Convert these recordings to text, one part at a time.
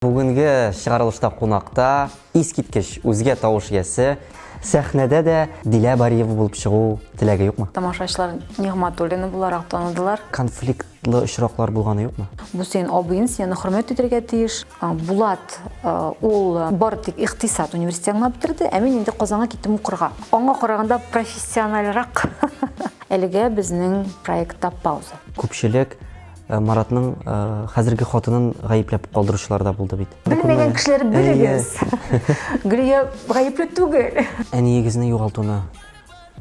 Бүгенге чыгарылышта кунакта искиткеч үзгә тавыш иясе, сәхнәдә дә Дилә Бариева булып чыгу теләге юкмы? Тамашачылар Нигъматуллина буларак таныдылар. Конфликтлы очраклар булганы юкмы? Бу синең абыең, син аны хөрмәт итәргә тиеш. Булат ул бары тик икътисад университетын гына бетерде, ә мин инде Казанга киттем укырга. Аңа караганда профессиональрак. Әлегә безнең проектта пауза. Күпчелек Маратның хәзерге хатынын гаепләп калдыручылар да булды бит. Белмәгән кешеләр белегез. Гөлия гаепле түгел. Әниегезне югалтуны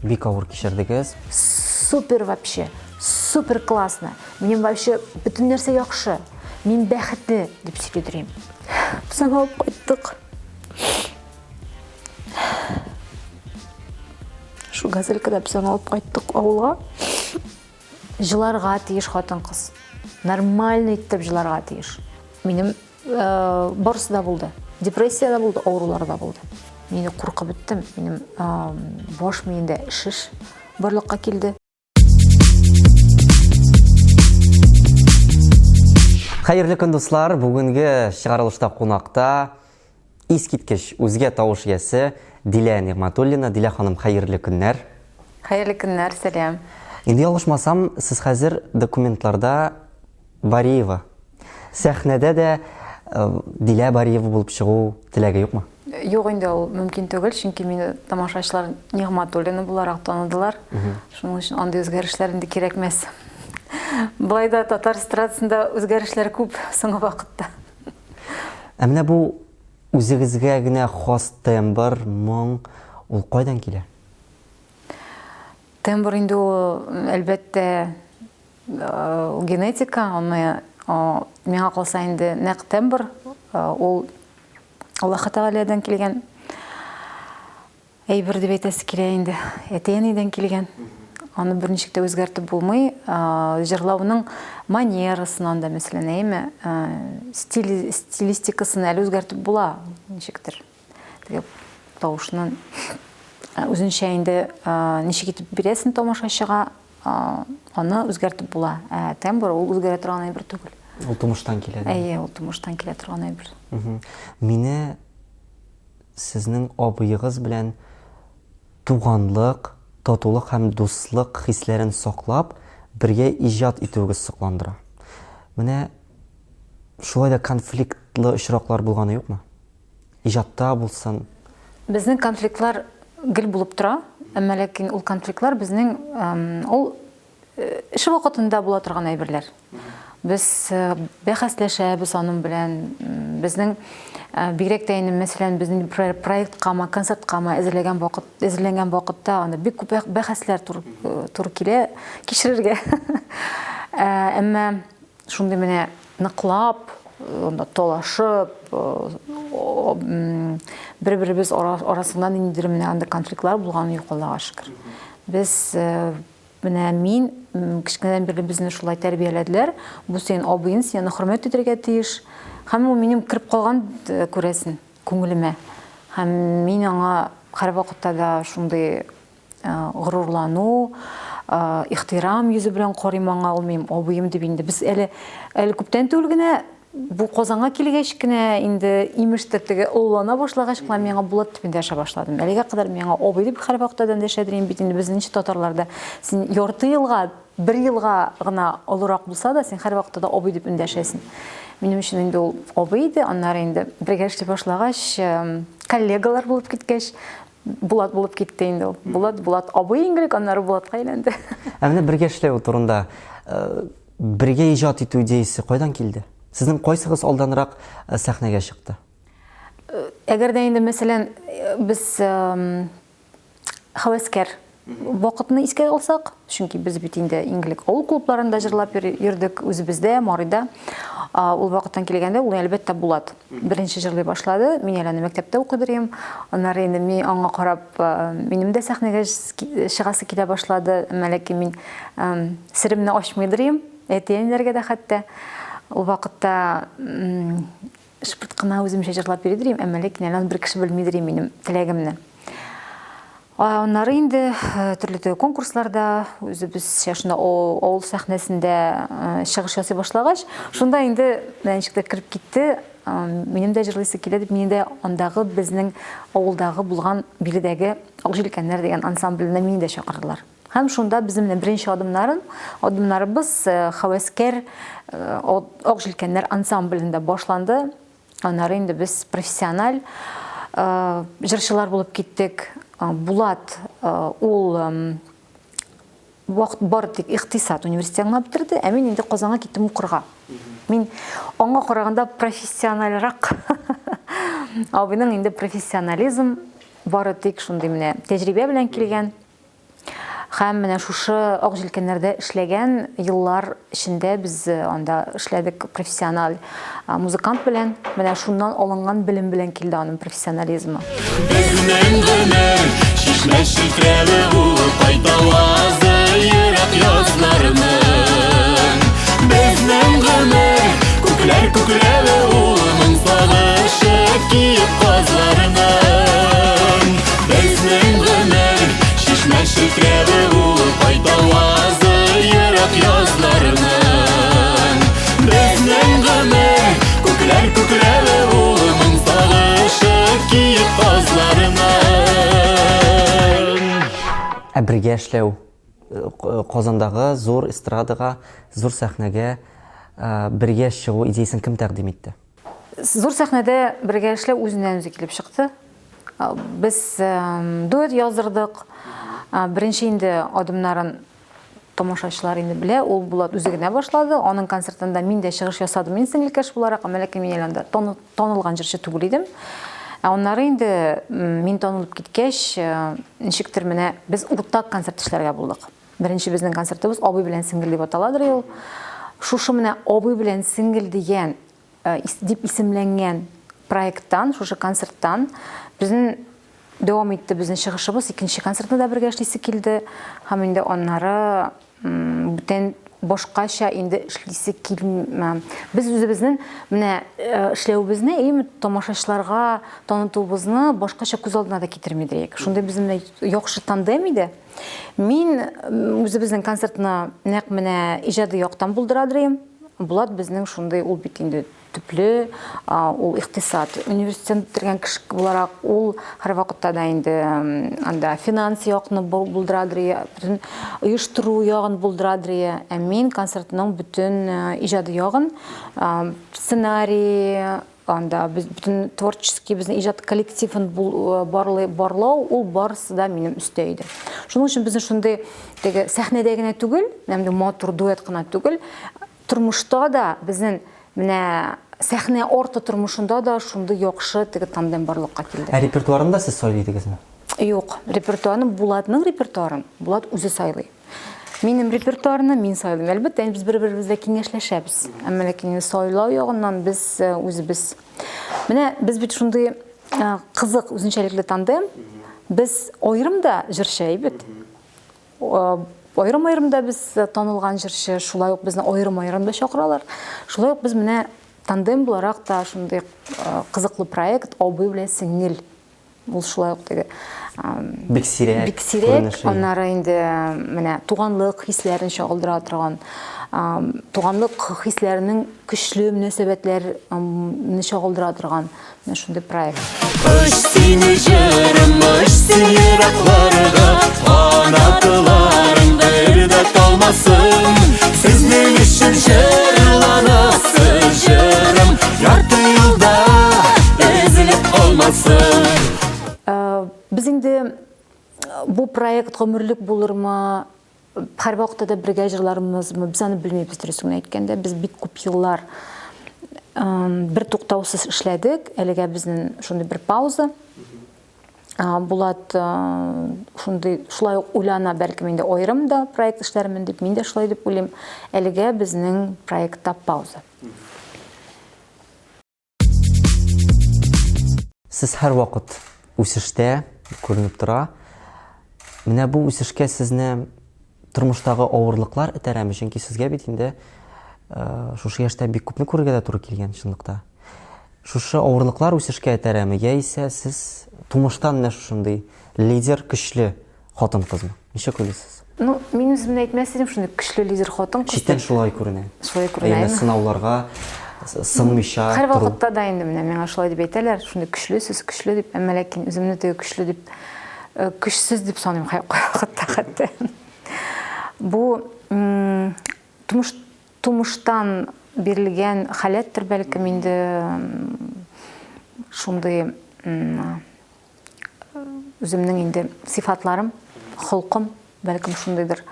бик авыр кичердегез. Супер вообще. Супер классно. Минем вообще бөтен нәрсә яхшы. Мин бәхетле дип сөйли дөрим. Без аны алып кайттык. Шул газелькада без аны алып кайттык авылга. Җыларга тиеш хатын-кыз. Нормально итеп җыларга тиеш. Минем э, барысы да булды. Депрессия дә булды, авырулар да булды. Мин куркып беттем. Минем э, баш миендә шеш барлыкка килде. Хәерле көн, дуслар! Бүгенге чыгарылышта кунакта Искиткеч үзгә тавыш иясе Дилә Нигъмәтуллина. Дилә ханым, хәерле көннәр. Хәерле көннәр, сәлам. Инде ялгышмасам, сез хәзер документларда Бариева. Сәхнәдә дә э, Дилә Бариева булып чыгу теләге юкмы? Юк инде ул мөмкин түгел, чөнки мине тамашачылар Нигъмәтуллина буларак таныдылар. Шуның өчен андый үзгәрешләр инде кирәкмәс. Болай да татар эстрадасында үзгәрешләр күп соңгы вакытта. Ә менә бу үзегезгә генә хас тембр, моң, ул кайдан килә? Тембр инде ул, әлбәттә, генетика, аны миңа калса инде нәкъ тембр, ул Аллаһы Тәгаләдән килгән. Әйбер дип әйтәсе килә инде. Әти-әнидән килгән. Аны берничек тә үзгәртеп булмый. Җырлауның манерасын анда, мәсәлән, әйеме, стиль, стилистикасын әле үзгәртеп була ничектер. Теге тавышның үзенчә инде ничек итеп бирәсен тамашачыга, аны үзгәртеп була. Ә тембр ул үзгәрә торган әйбер түгел. Ул тумыштан килә. Әйе, ул тумыштан килә торган әйбер. Мине Сезнең абыегыз белән туганлык, татулык һәм дуслык хисләрен саклап, бергә иҗат итүегез сокландыра. Менә шулай да конфликтлы очраклар булганы юкмы? Иҗатта булсын. Безнең конфликтлар гел булып тора, әмма ләкин ул конфликтлар безнең ул Эш вакытында була торган әйберләр. Без э, бәхәсләшәбез аның белән. Безнең э, бигрәк тә инде, мәсәлән, безнең проекткамы, концерткамы әзерләгән вакыт, әзерләнгән вакытта анда бик күп бәхәсләр туры, э, туры килә кичерергә. Әмма шундый менә ныклап, анда талашып, бер-беребез арасында ниндидер менә андый конфликтлар булганы юк, Аллага шөкер. Без Менә мин кечкенәдән бирле безне шулай тәрбияләделәр. Бу синең абыең, син аны хөрмәт итәргә тиеш. Һәм ул минем кереп калган, э, күрәсен, күңелемә. Һәм мин аңа һәрвакытта да шундый э, горурлану, э, ихтирам йөзе белән карыйм аңа, ул минем абыем дип инде. Без әле әле күптән түгел генә Бу Казанга килгәч кенә инде имештер теге олылана башлагач кына миңа Булат дип эндәшә башладым. Әлегә кадәр миңа абый дип һәрвакытта да эндәшә идем бит инде безнең татарларда. Син ярты елга, бер елга гына олырак булса да, син һәрвакытта да абый дип эндәшәсең. Минем өчен инде ул абый иде, аннары инде бергә эшли башлагач, коллегалар булып киткәч, Булат булып китте инде ул. Булат, Булат абый иң элек, аннары Булатка әйләнде. Ә менә бергә эшләү турында э, Бергә иҗат итү идеясе кайдан килде? Сезнең кайсыгыз алданрак э, сәхнәгә чыкты? Э, әгәр дә инде, мәсәлән, э, без хәвәскәр вакытны искә алсак, чөнки без бит инде иң элек авыл клубларында җырлап йөрдек, үзебездә, Марыйда. Ул вакыттан килгәндә, ул әлбәттә Булат беренче җырлый башлады. Мин әле аны мәктәптә укый идем. Аннары инде мин аңа карап, минем дә сәхнәгә чыгасы килә башлады. Әмма ләкин мин Серемне ачмыйдыр идем, әти-әниләргә дә хәтта. Ул вакытта шыпырт кына үземчә җырлап йөридер идем, әмма ләкин әле аны бер кеше белмидер иде минем теләгемне. Аннары инде э, төрле төрле конкурсларда үзебезчә шунда авыл сәхнәсендә э, чыгыш ясый башлагач, шунда инде менә ничектер кереп китте. Минем дә җырлыйсы килә дип, мине дә андагы безнең авылдагы булган биредәге Ак җилкәннәр дигән ансамбленә мине дә чакырдылар. Һәм шунда безнең менә беренче адымнарын, адымнарыбыз хәвәскәр Ак җилкәннәр ансамблендә башланды. Аннары инде без профессиональ җырчылар булып киттек. Булат ул вакыт бары тик икътисад университетын гына бетерде, ә мин инде Казанга киттем укырга. Мин аңа караганда профессиональрак. Абыйның инде профессионализм бары тик шундый менә тәҗрибә белән килгән. Һәм менә шушы Ак җилкәннәрдә эшләгән еллар эчендә без э, анда эшләдек профессиональ музыкант белән. Менә шуннан алынган белем белән килде аның профессионализмы. Безнең гомер чишмә челтерәве ул кайтавазы ерак язларның. Безнең гомер күкләр күкләве ул моң сагышы киек казларының. Безнең гомер чишмә челтерәве ул кайтавазы ерак язларның. Безнең гомер күкләр күкләве ул моң сагышы киек казларының. Ә бергә эшләү Казандагы зур эстрадага, зур сәхнәгә бергә чыгу идеясен кем тәкъдим итте? Зур сәхнәдә бергә эшләү үзеннән-үзе килеп чыкты. Без дуэт яздырдык. Беренче инде адымнарын тамашачылар инде белә, ул Булат үзе генә башлады. Аның концертында мин дә чыгыш ясадым инде сеңелкәш буларак, әмма ләкин мин әле анда танылган җырчы түгел идем. Ә аннары инде мин танылып киткәч, ничектер менә без уртак концерт эшләргә булдык. Беренче безнең концертыбыз Абый белән сеңгел дип аталадыр ул. Шушы менә Абый белән сеңгел дигән дип исемләнгән проекттан, шушы концерттан безнең дәвам итте безнең чыгышыбыз. Икенче концертны да бергә эшлисе килде. Һәм инде аннары бүтән башкача инде эшлисе килмә. Без үзебезнең менә эшләвебезне, әйеме, тамашачыларга танытуыбызны башкача күз алдына да китерми идек. Шундый безнең менә яхшы тандем иде. Мин үзебезнең концертны нәкъ менә иҗади яктан булдырадыр идем. Булат безнең шундый, ул бит инде төпле, ул икътисад университетын бетергән кеше буларак, ул һәрвакытта да инде анда финанс якны булдырадыр, бөтен оештыру ягын булдырадыр. Ә мин концертның бөтен иҗади ягын, сценарий, анда без бөтен творческий безнең иҗат коллективын барлый барлау, ул барысы да минем өстә иде. Шуның өчен безнең шундый теге сәхнәдә генә түгел, менә матур дуэт кына түгел, тормышта да безнең менә сәхнә арты тормышында да шундый яхшы теге тандем барлыкка килде. Ә репертуарын да сез сайлый идегезме? Юк, репертуарны Булатның репертуарын Булат үзе сайлый. Минем репертуарны мин сайлыйм. Әлбәттә, инде без бер-беребездә киңәшләшәбез. Әмма ләкин инде сайлау ягыннан без э, үзебез. Менә без бит шундый э, кызык, үзенчәлекле тандем. Без аерым да җырчы әйбәт. Э, аерым-аерым да без танылган җырчы, шулай ук безне аерым-аерым да чакыралар. Шулай ук без менә тандем буларак та шундый кызыклы проект Абый белән сеңел. Ул шулай ук теге бик сирәк, бик сирәк, аннары инде менә туганлык хисләрен чагылдыра торган, туганлык хисләренең көчле мөнәсәбәтләрне чагылдыра торган менә шундый проект. Оч сине җырым, оч син еракларга, канатларың бер дә талмасын. Сезнең өчен җырланасы җырым, ярты юлда өзелеп калмасын. Без инде бу проект гомерлек булырмы, һәрвакытта да бергә җырлармызмы, без аны белмибез, дөресен генә әйткәндә. Без бик күп еллар бер туктаусыз эшләдек. Әлегә безнең шундый бер пауза. Булат шундый шулай ук уйлана, бәлкем инде аерым да проект эшләрмен дип, мин дә шулай дип уйлыйм. Әлегә безнең проектта пауза. Сез һәрвакыт үсештә, күренеп тора. Менә бу үсешкә сезне тормыштагы авырлыклар этәрәме? Чөнки сезгә бит инде шушы яшьтә бик күпне күрергә дә туры килгән чынлыкта. Шушы авырлыклар үсешкә этәрәме, яисә сез тумыштан менә шушындый лидер, көчле хатын-кызмы? Ничек уйлыйсыз? Ну, мин үземне әйтмәс идем, шундый көчле лидер хатын-кыз. Читтән шулай күренә. Шулай күренә. Әмма сынауларга, сынмыйча тору. Һәрвакытта да инде менә миңа шулай дип әйтәләр, шундый көчле сез, көчле дип, әмма ләкин үземне теге көчле дип, көчсез дип саныйм кайвакытта хәтта. Бу тумыш тумыштан бирелгән халәттер бәлкем инде шундый үземнең инде сыйфатларым, холкым бәлкем шундыйдыр.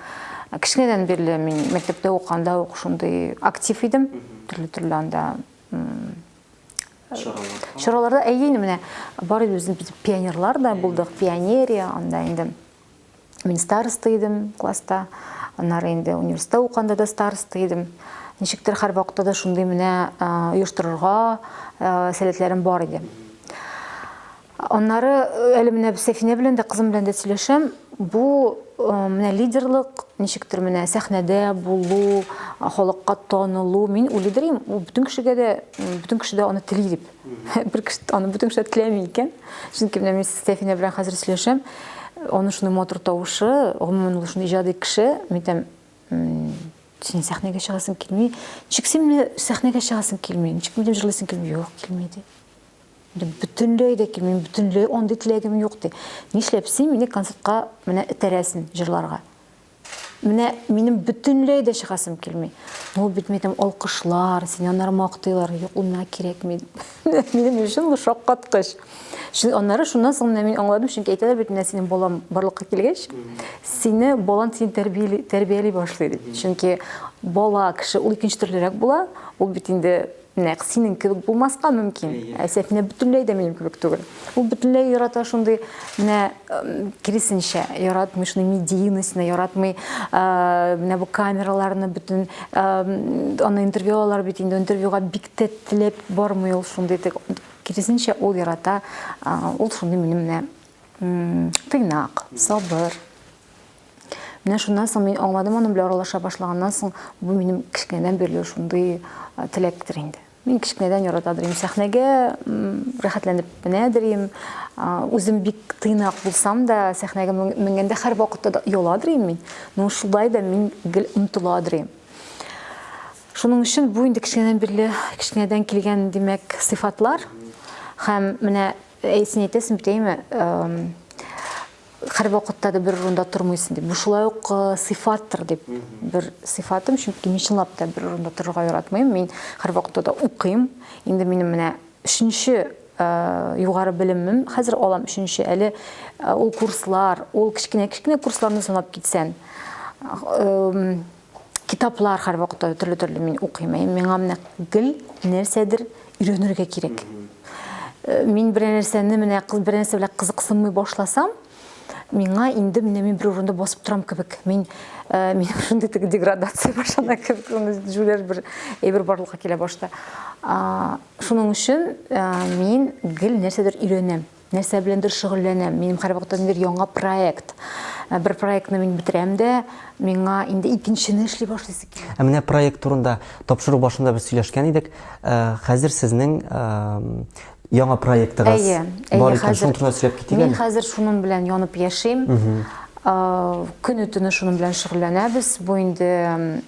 Кечкенәдән бирле мин мәктәптә укыганда ук шундый актив идем. Төрле-төрле анда чараларда әйе инде менә бар иде безнең пионерлар да булдык, пионерия анда инде мин староста идем класста. Аннары инде университетта укыганда да староста идем. Ничектер һәрвакытта да шундый менә оештырырга сәләтләрем бар иде. Аннары әле менә Сәфинә белән дә, кызым белән дә сөйләшәм. Бу менә лидерлык, ничектер менә сәхнәдә булу, халыкка танылу, мин уйлыйдыр идем, ул бөтен кешегә дә, бөтен кеше дә аны тели дип. Бер кеше аны бөтен кеше дә теләми икән. Чөнки менә мин Сәфинә белән хәзер сөйләшәм, аның шундый матур тавышы, гомумән ул шундый иҗади кеше, мин әйтәм, син сәхнәгә чыгасың килми. Ничек син менә сәхнәгә чыгасың килми? Ничек минем җырлыйсың килми? Юк, килми ди. Бөтенләй дә килмим, бөтенләй андый теләгем юк ди. Нишләп син мине концертка менә этәрәсен җырларга? Менә минем бөтенләй дә чыгасым килми. Ну бит мин әйтәм, алкышлар, сине аннары мактыйлар. Юк, ул миңа кирәкми. Минем өчен ул шаккаткыч. Чөнки аннары шуннан соң менә мин аңладым, чөнки әйтәләр бит, менә синең балам барлыкка килгәч, сине балаң сине тәрбияли, тәрбияли башлый дип. Чөнки бала кеше ул икенче төрлерәк була, ул бит инде Нәкъ синең кебек булмаска мөмкин. Ә Сәфинә бөтенләй дә минем кебек түгел. Ул бөтенләй ярата шундый, менә киресенчә, яратмый шундый медийностьны, яратмый менә бу камераларны бөтен, аны интервью алалар бит инде, интервьюга бик тә теләп бармый ул шундый, киресенчә ул ярата, ул шундый минем менә тыйнак, сабыр. Менә шуннан соң мин аңладым, аның белән аралаша башлаганнан соң, бу минем кечкенәдән бирле шундый теләктер инде. Мин кечкенәдән яратадыр идем сәхнәгә, рәхәтләнеп менәдер идем. Үзем бик тыйнак булсам да, сәхнәгә менгәндә һәрвакытта да ояладыр идем мин. Но шулай да мин гел омтыладыр идем. Шуның өчен бу инде кечкенәдән бирле, кечкенәдән килгән, димәк, сыйфатлар. Һәм менә син әйтәсең бит, әйеме, Һәрвакытта да бер урында тормыйсың дип. Бу шулай ук сыйфаттыр дип бер сыйфатым, чөнки мин чынлап та бер урында торырга яратмыйм. Мин һәрвакытта да укыйм. Инде минем менә өченче югары белемем хәзер алам, өченче әле ул курслар, ул кечкенә-кечкенә курсларны санап китсән, китаплар һәрвакытта төрле-төрле мин укыйм. Миңа менә гел нәрсәдер өйрәнергә кирәк. Мин бер нәрсәне менә бер нәрсә белән кызыксынмый башласам, миңа инде менә мин бер урында басып торам кебек. Мин минем шундый теге деградация башлана кебек, шундый җүләр бер әйбер барлыкка килә башта. Шуның өчен мин гел нәрсәдер өйрәнәм. Нәрсә беләндер шөгыльләнәм. Минем һәрвакытта ниндидер яңа проект. Бер проектны мин бетерәм дә, миңа инде икенчене эшли башлыйсы килә. Ә менә проект турында тапшыру башында без сөйләшкән идек. Хәзер сезнең яңа проектыгыз әйе, бар икән. Шуның турында сөйләп китик әле. Мин хәзер шуның белән янып яшим. Көне-төне шуның белән шөгыльләнәбез. Бу инде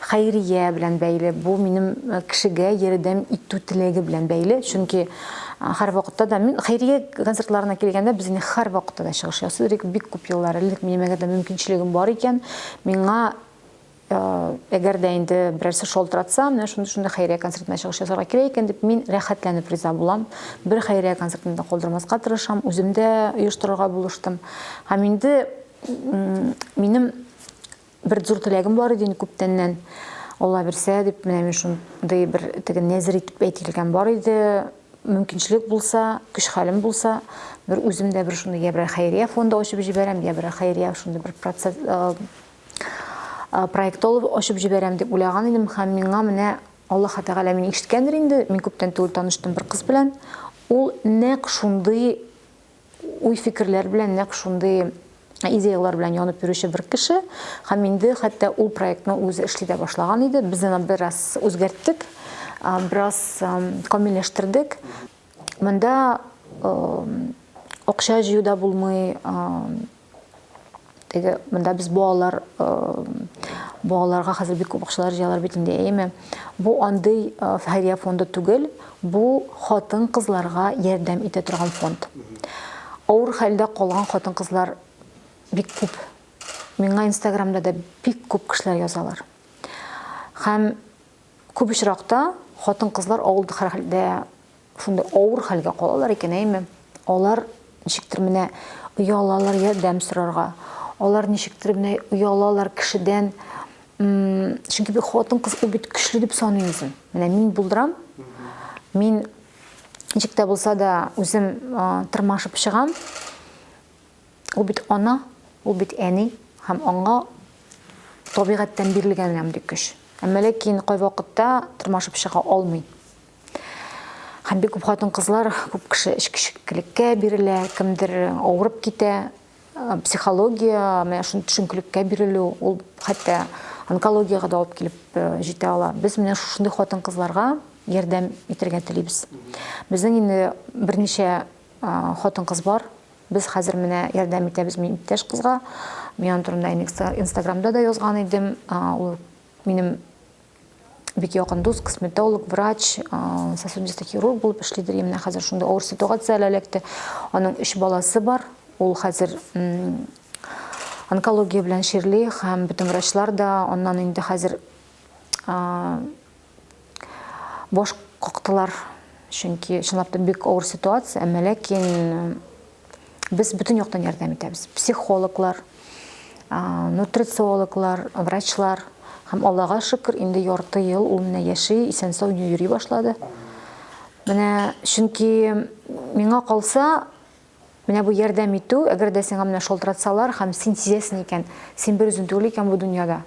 хәйрия белән бәйле, бу минем кешегә ярдәм итү теләге белән бәйле, чөнки һәрвакытта да мин хәйрия концертларына килгәндә без инде һәрвакытта да чыгыш ясый идек, бик күп еллар элек минем әгәр дә мөмкинчелегем бар икән, миңа әгәр дә инде берәрсе шалтыратса, менә шундый-шундый хәйрия концертына чыгыш ясарга кирәк икән дип, мин рәхәтләнеп риза булам. Бер хәйрия концертын да калдырмаска тырышам, үзем дә оештырырга булыштым. Һәм инде минем Бер зур теләгем бар иде инде күптәннән. Алла бирсә дип, менә мин шундый бер теге нәзер итеп әйтелгән бар иде. Мөмкинчелек булса, көч-хәлем булса, бер үзем дә бер шундый я бер хәйрия фонды ачып җибәрәм, я бер хәйрия шундый бер процесс проект алып ачып җибәрәм дип уйлаган идем һәм миңа менә Аллаһ Тәгалә мине ишеткәндер инде. Мин күптән түгел таныштым бер кыз белән. Ул нәкъ шундый уй-фикерләр белән нәкъ шундый идеялар белән янып йөрүче бер кеше һәм инде хәтта ул проектны үзе эшли дә башлаган иде. Без аны бераз үзгәрттек, бераз камилләштердек. Монда акча җыю да булмый, теге монда без балалар Балаларга хәзер бик күп акчалар җыялар бит инде, әйеме? Бу андый хәйрия фонды түгел, бу хатын-кызларга ярдәм итә торган фонд. Авыр хәлдә калган хатын-кызлар бик күп. Миңа Инстаграмда да бик күп кешеләр язалар. Һәм күп очракта хатын-кызлар авыр хәлдә, шундый авыр хәлгә калалар икән, әйеме? Алар ничектер менә оялалар ярдәм сорарга. Алар ничектер менә оялалар кешедән. Чөнки бит хатын-кыз ул бит көчле дип саный үзен. Менә мин булдырам. Мин ничек тә булса да үзем тырмашып чыгам. Ул бит ана, ул бит әни һәм аңа табигатьтән бирелгән менә мондый көч. Әмма ләкин кайвакытта тырмашып чыга алмый. Һәм бик күп хатын-кызлар, күп кеше эчкечелеккә бирелә, кемдер авырып китә. Психология, менә шундый төшенкелеккә бирелү, ул хәтта онкологиягә дә алып килеп җитә ала. Без менә шушындый хатын-кызларга ярдәм итәргә телибез. Безнең инде берничә хатын-кыз бар. Без хәзер менә ярдәм итәбез мин иптәш кызга. Мин аның турында Инстаграмда да язган идем. Ул минем бик якын дус, косметолог, врач, сосудистый хирург булып эшлидер. Менә хәзер шундый авыр ситуациягә эләкте. Аның өч баласы бар. Ул хәзер онкология белән чирли һәм бөтен врачлар да аннан инде хәзер баш кактылар, чөнки чынлап та бик авыр ситуация, әмма ләкин без бөтен яктан ярдәм итәбез. Психологлар, нутрициологлар, врачлар һәм Аллага шөкер, инде ярты ел ул менә яши, исән-сау йөри башлады. Менә чөнки миңа калса, менә бу ярдәм итү, әгәр дә сиңа менә шалтыратсалар һәм син сизәсең икән, син бер үзең түгел икән бу дөньяда.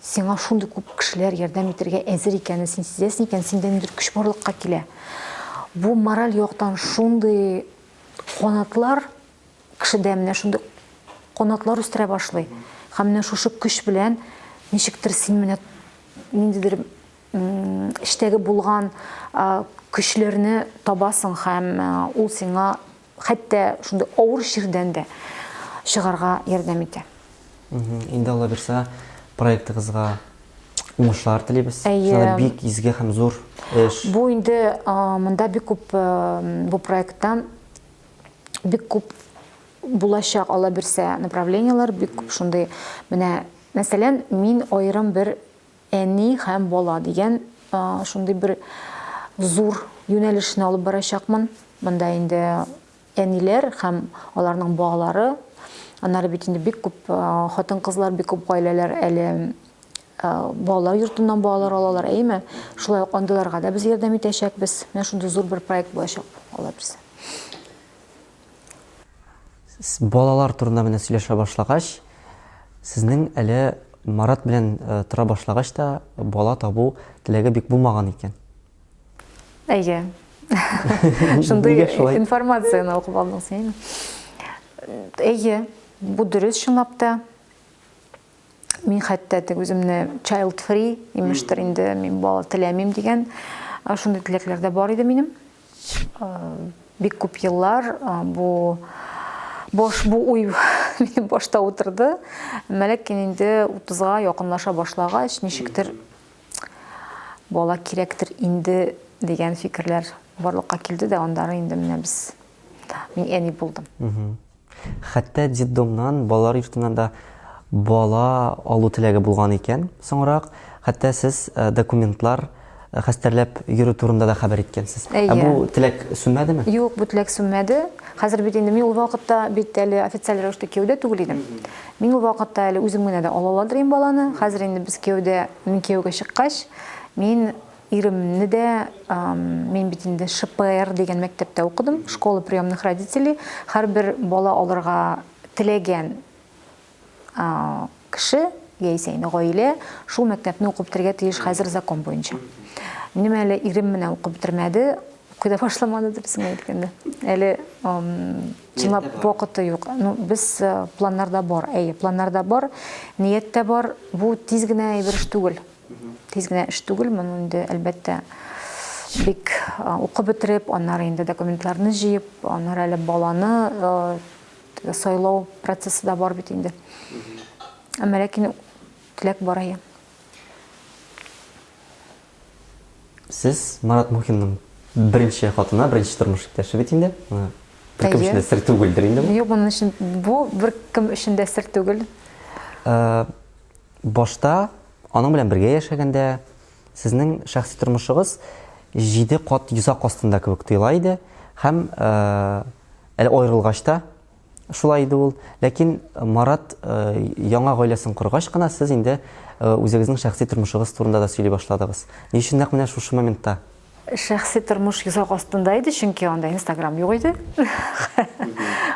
Сиңа шундый күп кешеләр ярдәм итәргә әзер икәнен син сизәсең икән, синдә ниндидер көч барлыкка килә. Бу мораль яктан шундый канатлар кешедә менә шундый канатлар үстерә башлый. Һәм менә шушы көч белән ничектер син менә ниндидер эчтәге булган көчләрне табасың һәм ул сиңа Хәтта шундый авыр чирдән дә чыгарга ярдәм итә. Инде Алла бирса, проектыгызга уңышлар телибез. Әйе. Чынлап бик изге һәм зур эш. Бу инде монда бик күп бу проекттан бик күп булачак, Алла бирсә, направлениеләр бик күп шундый. Менә, мәсәлән, мин аерым бер Әни һәм бала дигән шундый бер зур юнәлешне алып барачакмын. Монда инде әниләр һәм аларның балалары, аннары бит инде бик күп хатын-кызлар, бик күп гаиләләр әле балалар йортыннан балалар алалар, әйеме? Шулай ук андыйларга да без ярдәм итәчәкбез. Менә шундый зур бер проект булачак, Алла бирсә. Балалар турында менә сөйләшә башлагач, сезнең әле Марат белән э, тора башлагач та бала табу теләге бик булмаган икән. Әйе. Шундый информацияне укып алдың син. Әйе, бу дөрес чынлап та. Мин хәтта теге үземне child free имештер инде, мин бала теләмим дигән шундый теләкләр дә бар иде минем. Бик күп еллар бу баш бу уй минем башта утырды. Әмма ләкин инде 30-га якынлаша башлагач, ничектер бала кирәктер инде дигән фикерләр барлыкка килде дә, аннары инде менә без мин әни булдым. Хәтта детдомнан, балалар йортыннан да бала алу теләге булган икән соңрак. Хәтта сез э, документлар э, хәстәрләп йөрү турында да хәбәр иткәнсез. Ә бу теләк сүнмәдеме? Юк, бу теләк сүнмәде. Хәзер бит инде мин ул вакытта бит әле официаль рәвештә кияүдә түгел идем. Мин ул вакытта әле үзем генә дә ала аладыр идем баланы. Хәзер инде без кияүдә, мин кияүгә чыккач, мин Иремне дә, мин бит инде ШПР дигән мәктәптә укыдым, школа приемных родителей. Һәрбер бала алырга теләгән кеше, яисә инде гаилә, шул мәктәпне укып бетерергә тиеш хәзер закон буенча. Минем әле ирем менә укып бетермәде, укый да башламады, дөресен әйткәндә. Әле чынлап вакыты юк. Ну, без планнарда бар, әйе, планнарда бар, ният тә бар. Бу тиз генә әйбер эш түгел. Тиз генә эш түгел, моны инде, әлбәттә, бик укып бетереп, аннары инде документларны җыеп, аннары әле баланы сайлау процессы да бар бит инде. Әмма ләкин теләк бар әйе. Сез Марат Мухинның беренче хатыны, беренче тормыш иптәше бит инде. Беркем өчен дә сер түгелдер инде бу. Юк, моның өчен бу беркем өчен дә сер түгел. Э, башта аның белән бергә яшәгәндә сезнең шәхси тормышыгыз җиде кат йозак астында кебек тоела иде һәм э, әле аерылгач та Шулай иде ул. Ләкин Марат яңа гаиләсен коргач кына сез инде үзегезнең шәхси тормышыгыз турында да сөйли башладыгыз. Ни өчен нәкъ менә шушы моментта? Шәхси тормыш йозак астында иде, чөнки анда Инстаграм юк иде.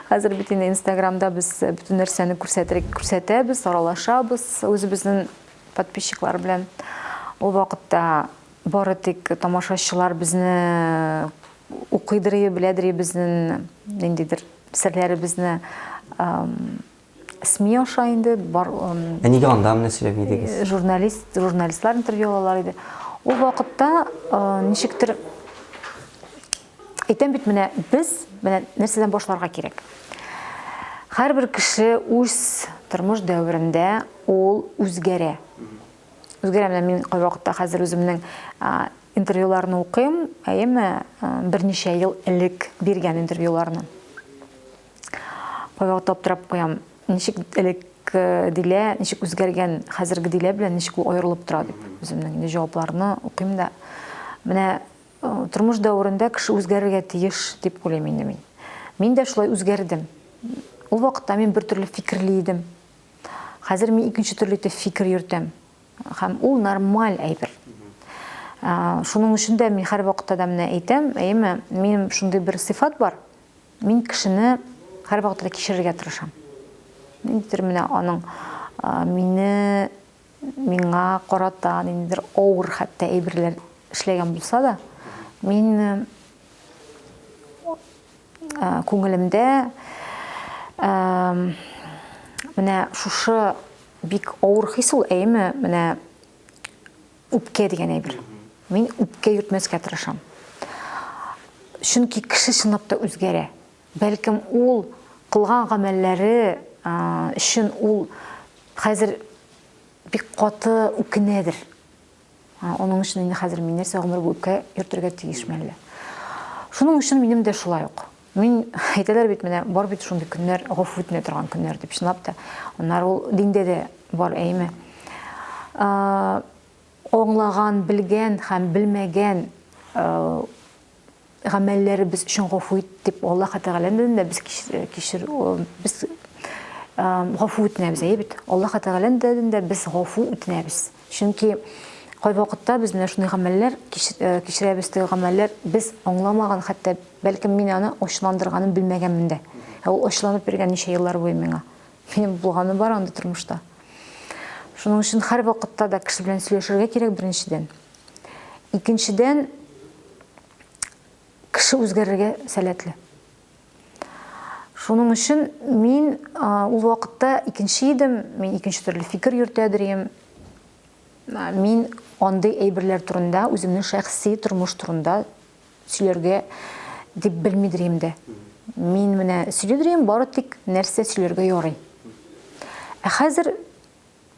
Хәзер бит инде Инстаграмда без бөтен нәрсәне күрсәтер, күрсәтәбез, аралашабыз үзебезнең подписчиклар белән. Ул вакытта бары тик тамашачылар безне укыйдыр, беләдер безнең ниндидер серләребезне СМИ аша инде бар. Ә нигә анда менә сөйләми идегез? Журналист, журналистлар интервью алалар иде. Ул вакытта ничектер әйтәм бит менә без менә нәрсәдән башларга кирәк. Һәрбер кеше үз тормыш дәверендә ул үзгәрә. Үзгәрә менә мин кайвакытта хәзер үземнең Интервьюларны укыйм, әйеме, берничә ел элек биргән интервьюларны. Кайвакытта аптырап куям, ничек элек Дилә, ничек үзгәргән хәзерге Дилә белән ничек ул аерылып тора дип. Үземнең инде җавапларны укыйм да. Менә тормыш дәверендә кеше үзгәрергә тиеш дип уйлыйм инде мин. Мин дә шулай үзгәрдем. Ул вакытта мин бер төрле фикерли идем. Хәзер мин икенче төрле итеп фикер йөртәм. Һәм ул нормаль әйбер. Шуның өчен дә мин һәрвакытта да менә әйтәм, әйеме, минем шундый бер сыйфат бар. Мин кешене һәрвакытта да кичерергә тырышам. Ниндидер менә аның мине миңа карата ниндидер авыр хәтта әйберләр эшләгән булса да, мин күңелемдә менә шушы бик авыр хис ул, әйеме, менә үпкә дигән әйбер. Мин үпкә йөртмәскә тырышам. Чөнки кеше чынлап та үзгәрә. Бәлкем ул кылган гамәлләре өчен ул хәзер бик каты үкенәдер. Аның өчен инде хәзер мин нәрсә гомер буе үпкә йөртергә тиешме әллә? Шуның өчен минем дә шулай ук. Мин әйтәләр бит менә бар бит шундый көннәр, гафу итмә торган көннәр дип, чынлап та. Аннары ул диндә дә бар, әйеме? Аңлаган, белгән һәм белмәгән гамәлләребез өчен гафу ит дип Аллаһ Тәгаләдән дә без кичер без гафу үтенәбез, әйе бит? Аллаһ Тәгаләдән дә без гафу үтенәбез. Чөнки кайвакытта без менә шундый гамәлләр кичерәбез, теге гамәлләр без аңламаган, хәтта бәлкем мин аны ачуландырганын белмәгәнмен дә. Ә ул ачуланып йөргән ничә еллар буе миңа. Минем булганы бар андый тормышта. Шуның өчен һәрвакытта да кеше белән сөйләшергә кирәк беренчедән. Икенчедән, кеше үзгәрергә сәләтле. Шуның өчен мин ул вакытта икенче идем, мин икенче төрле фикер йөртәдер идем. Мин андый әйберләр турында, үземнең шәхси тормыш турында сөйләргә дип белмидер идем дә. Мин менә сөйлидер идем, бары тик нәрсә сөйләргә ярый. Ә хәзер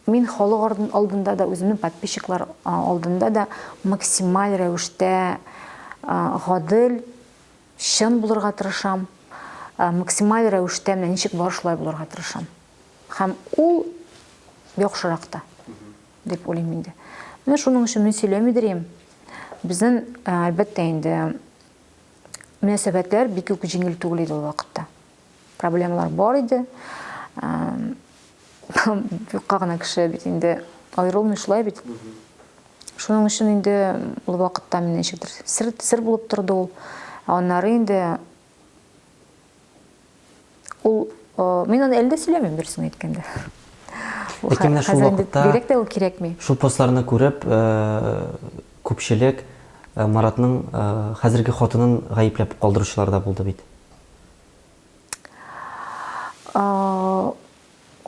мин халык алдында да, үземнең подписчиклар алдында да максималь рәвештә гадел, Чын булырга тырышам, максималь рәвештә менә ничек бар шулай булырга тырышам. Һәм ул яхшырак та дип уйлыйм инде. Менә шуның өчен мин сөйләмидер идем. Безнең, әлбәттә инде, мөнәсәбәтләр бик үк җиңел түгел иде ул вакытта. Проблемалар бар иде. Юкка гына кеше бит инде аерылмый шулай бит. Шуның өчен инде ул вакытта мин ничектер сер, сер булып торды ул. Ә аннары инде ул мин аны әле дә сөйләмим, дөресен әйткәндә. Ләкин менә шул вакытта бигрәк тә ул кирәкми. Шул постларны күреп, күпчелек Маратның хәзерге хатынын гаепләп калдыручылар да булды бит.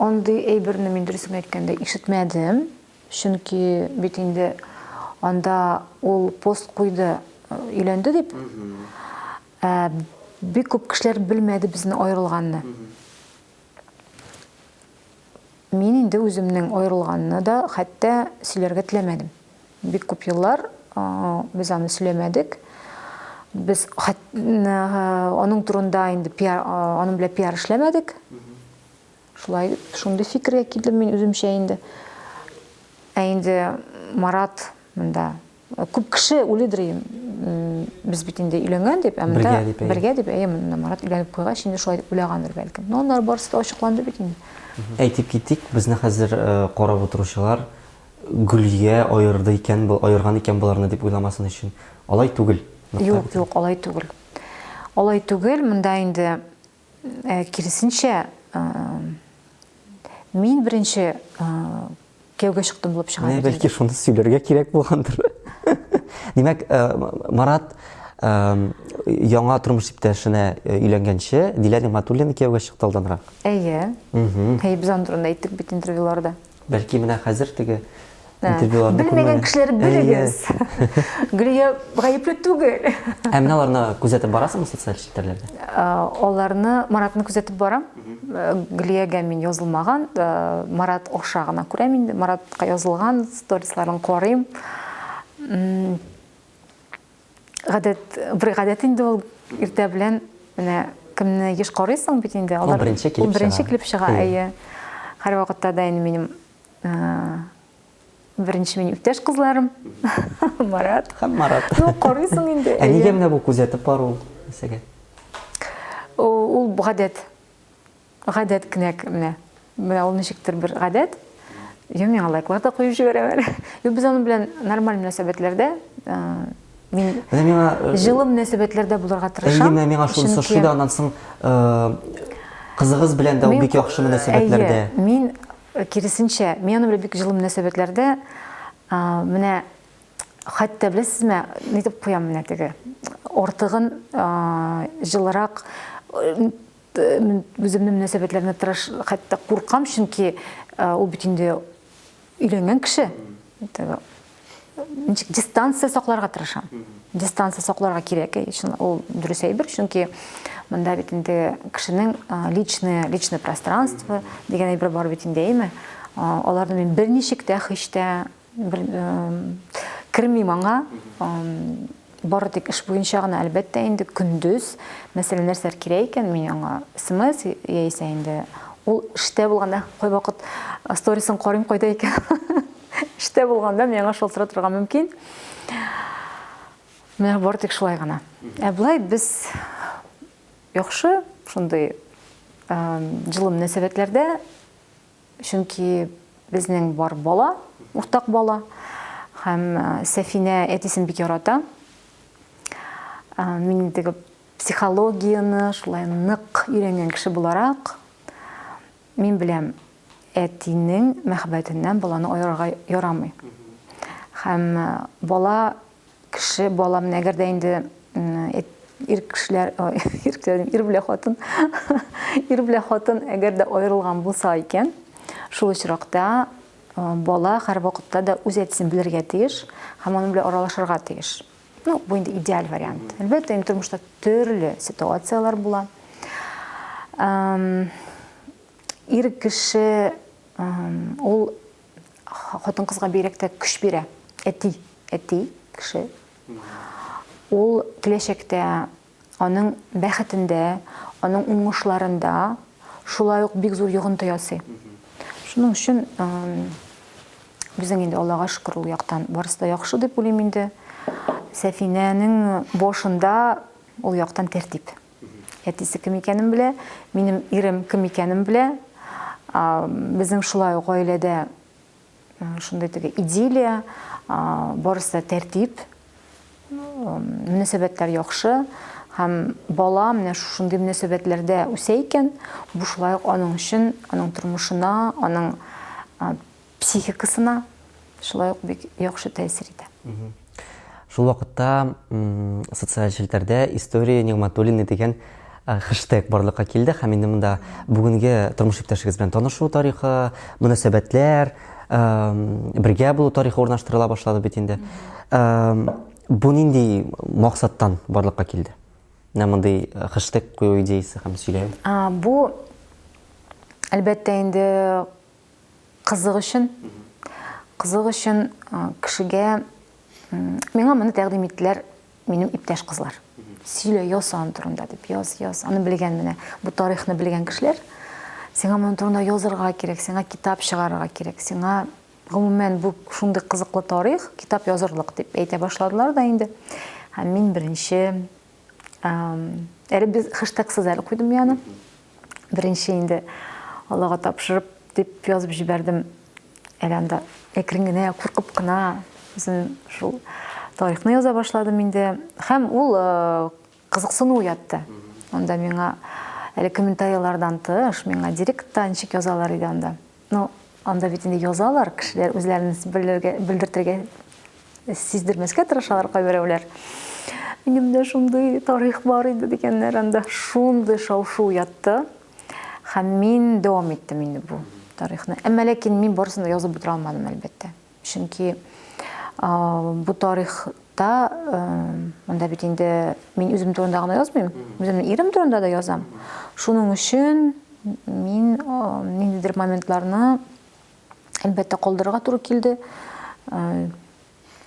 Андый әйберне мин дөресен әйткәндә ишетмәдем. Чөнки бит инде анда ул пост куйды, өйләнде дип. Ә бик күп кешеләр белмәде безне аерылганны. Мин инде инде үземнең аерылганны да хәтта сөйләргә теләмәдем. Бик күп еллар без аны сөйләмәдек. Без аның турында инде пиар, аның белән пиар эшләмәдек. Шулай шундый фикергә килдем мин үземчә инде. Ә инде Марат монда күп кеше уйлыйдыр, без бит инде өйләнгән дип, ә монда бергә дип, бергә дип, әйе, монда Марат өйләнеп куйгач, инде шулай дип уйлагандыр бәлкем. Но аннары барысы да ачыкланды бит инде. Әйтеп китик, безне хәзер карап утыручылар Гөлия аерды икән, аерган икән боларны дип уйламасын өчен. Алай түгел. Юк, юк, алай түгел. Алай түгел, монда инде киресенчә, мин беренче кияүгә чыктым булып чыга. Менә бәлки шуны сөйләргә кирәк булгандыр. Димәк, Марат яңа тормыш иптәшенә өйләнгәнче Дилә Нигъмәтуллина кияүгә чыкты алданрак. Әйе. Әйе, без аның турында әйттек бит интервьюларда. Бәлки менә хәзер теге интервьюларны Белмәгән кешеләр белегез. Гөлия гаепле түгел. Ә менә аларны күзәтеп барасыңмы социаль челтәрләрдә? Аларны, Маратны күзәтеп барам. Гөлиягә мин язылмаган, Марат аша гына күрәм инде. Маратка язылган сторисларын карыйм. Гадәт, бер гадәт инде ул иртә белән менә кемне еш карыйсың бит инде, алар беренче килеп чыга. Беренче килеп чыга, әйе. Һәрвакытта да инде минем беренче минем иптәш кызларым Марат. Һәм Марат. Ну, карыйсың инде. Ә нигә менә бу күзәтеп бару нәрсәгә? Ул гадәт. Гадәт кенә менә. Менә ул ничектер бер гадәт. Юк, миңа лайклар да куеп җибәрәм әле. Юк, без аның белән нормаль мөнәсәбәтләрдә. Мин Менә миңа җылы мөнәсәбәтләрдә булырга тырышам. Әйе, менә миңа шунысы ошый да, аннан соң кызыгыз белән дә ул бик яхшы мөнәсәбәтләрдә. Әйе, мин киресенчә, мин аның белән бик җылы мөнәсәбәтләрдә. Менә Хәтта беләсезме, нитеп куям менә теге артыгын җылырак үземнең мөнәсәбәтләрне тырыш, хәтта куркам, чөнки ул бит инде өйләнгән кеше. Ничек дистанция сакларга тырышам. Дистанция сакларга кирәк, ул дөрес әйбер, чөнки монда бит инде кешенең личное, личное пространство дигән әйбер бар бит инде, әйме? Аларны мин берничек тә һич тә Бер, кермим аңа. Бары тик эш буенча гына, әлбәттә инде, көндез, мәсәлән, нәрсәләр кирәк икән, мин аңа смс яисә инде ул эштә булганда кайвакыт сторисын карыйм кайда икән. Эштә булганда мин аңа шалтыратырга мөмкин. Менә бары тик шулай гына. Ә болай без яхшы, шундый җылы мөнәсәбәтләрдә. Чөнки безнең бар бала, уртак бала. Һәм Сәфинә әтисен бик ярата. Мин теге психологияне шулай нык өйрәнгән кеше буларак, мин беләм, әтинең мәхәббәтеннән баланы аерырга ярамый. Һәм бала Кеше бала менә әгәр дә инде ир кешеләр, ир кешеләр, ир белән хатын, ир белән хатын әгәр дә аерылган булса икән, шул очракта бала һәрвакытта да үз әтисен белергә тиеш һәм аның белән аралашырга тиеш. Ну, бу инде идеаль вариант. Әлбәттә, инде тормышта төрле ситуацияләр була. Ир кеше ул хатын-кызга бигрәк тә көч бирә. Әти, әти кеше. Ул киләчәктә аның бәхетендә, аның уңышларында шулай ук бик зур йогынты ясый. Шуның өчен безнең инде Аллага шөкер ул яктан барысы да яхшы дип уйлыйм инде. Сәфинәнең башында ул яктан тәртип. Әтисе кем икәнен белә, минем ирем кем икәнен белә. Безнең шулай ук гаиләдә шундый теге идиллия, барысы да тәртип, мөнәсәбәтләр яхшы һәм бала менә шушындый мөнәсәбәтләрдә үсә икән, бу шулай ук аның өчен, аның тормышына, аның психикасына шулай ук бик яхшы тәэсир итә. Шул вакытта социаль челтәрдә История Нигъмәтуллина дигән хэштег барлыкка килде һәм инде монда бүгенге тормыш иптәшегез белән танышу тарихы, мөнәсәбәтләр, бергә булу тарихы урнаштырыла башлады бит инде. Бу нинди максаттан барлыкка килде? Менә мондый хэштег кую идеясе һәм сөйләү. Бу, әлбәттә инде, Кызык өчен. Кызык өчен кешегә миңа моны тәкъдим иттеләр минем иптәш кызлар. Сөйлә, яз аның турында дип, яз, яз. Аны белгән менә бу тарихны белгән кешеләр. Сиңа моның турында язырга кирәк, сиңа китап чыгарырга кирәк, сиңа гомумән бу шундый кызыклы тарих, китап язырлык дип әйтә башладылар да инде. Һәм мин беренче әле без хэштегсыз әле куйдым мин аны. Беренче инде Аллага тапшырып дип язып җибәрдем. Әле анда әкрен генә, куркып кына үзем шул тарихны яза башладым инде. Һәм ул э, кызыксыну уятты. Анда миңа әле комментарийлардан тыш, миңа директта ничек язалар иде анда. Ну, анда бит инде язалар, кешеләр үзләрен белергә, белдертергә сиздермәскә тырышалар кайберәүләр. Минем дә шундый тарих бар иде дигәннәр анда. Шундый шау-шу уятты. Һәм мин дәвам иттем инде бу тарихны. Әмма ләкин мин барысын да язып бетерә алмадым, әлбәттә. Чөнки бу тарихта монда бит инде мин үзем турында гына язмыйм, үземнең ирем турында да язам. Шуның өчен мин ниндидер моментларны әлбәттә калдырырга туры килде.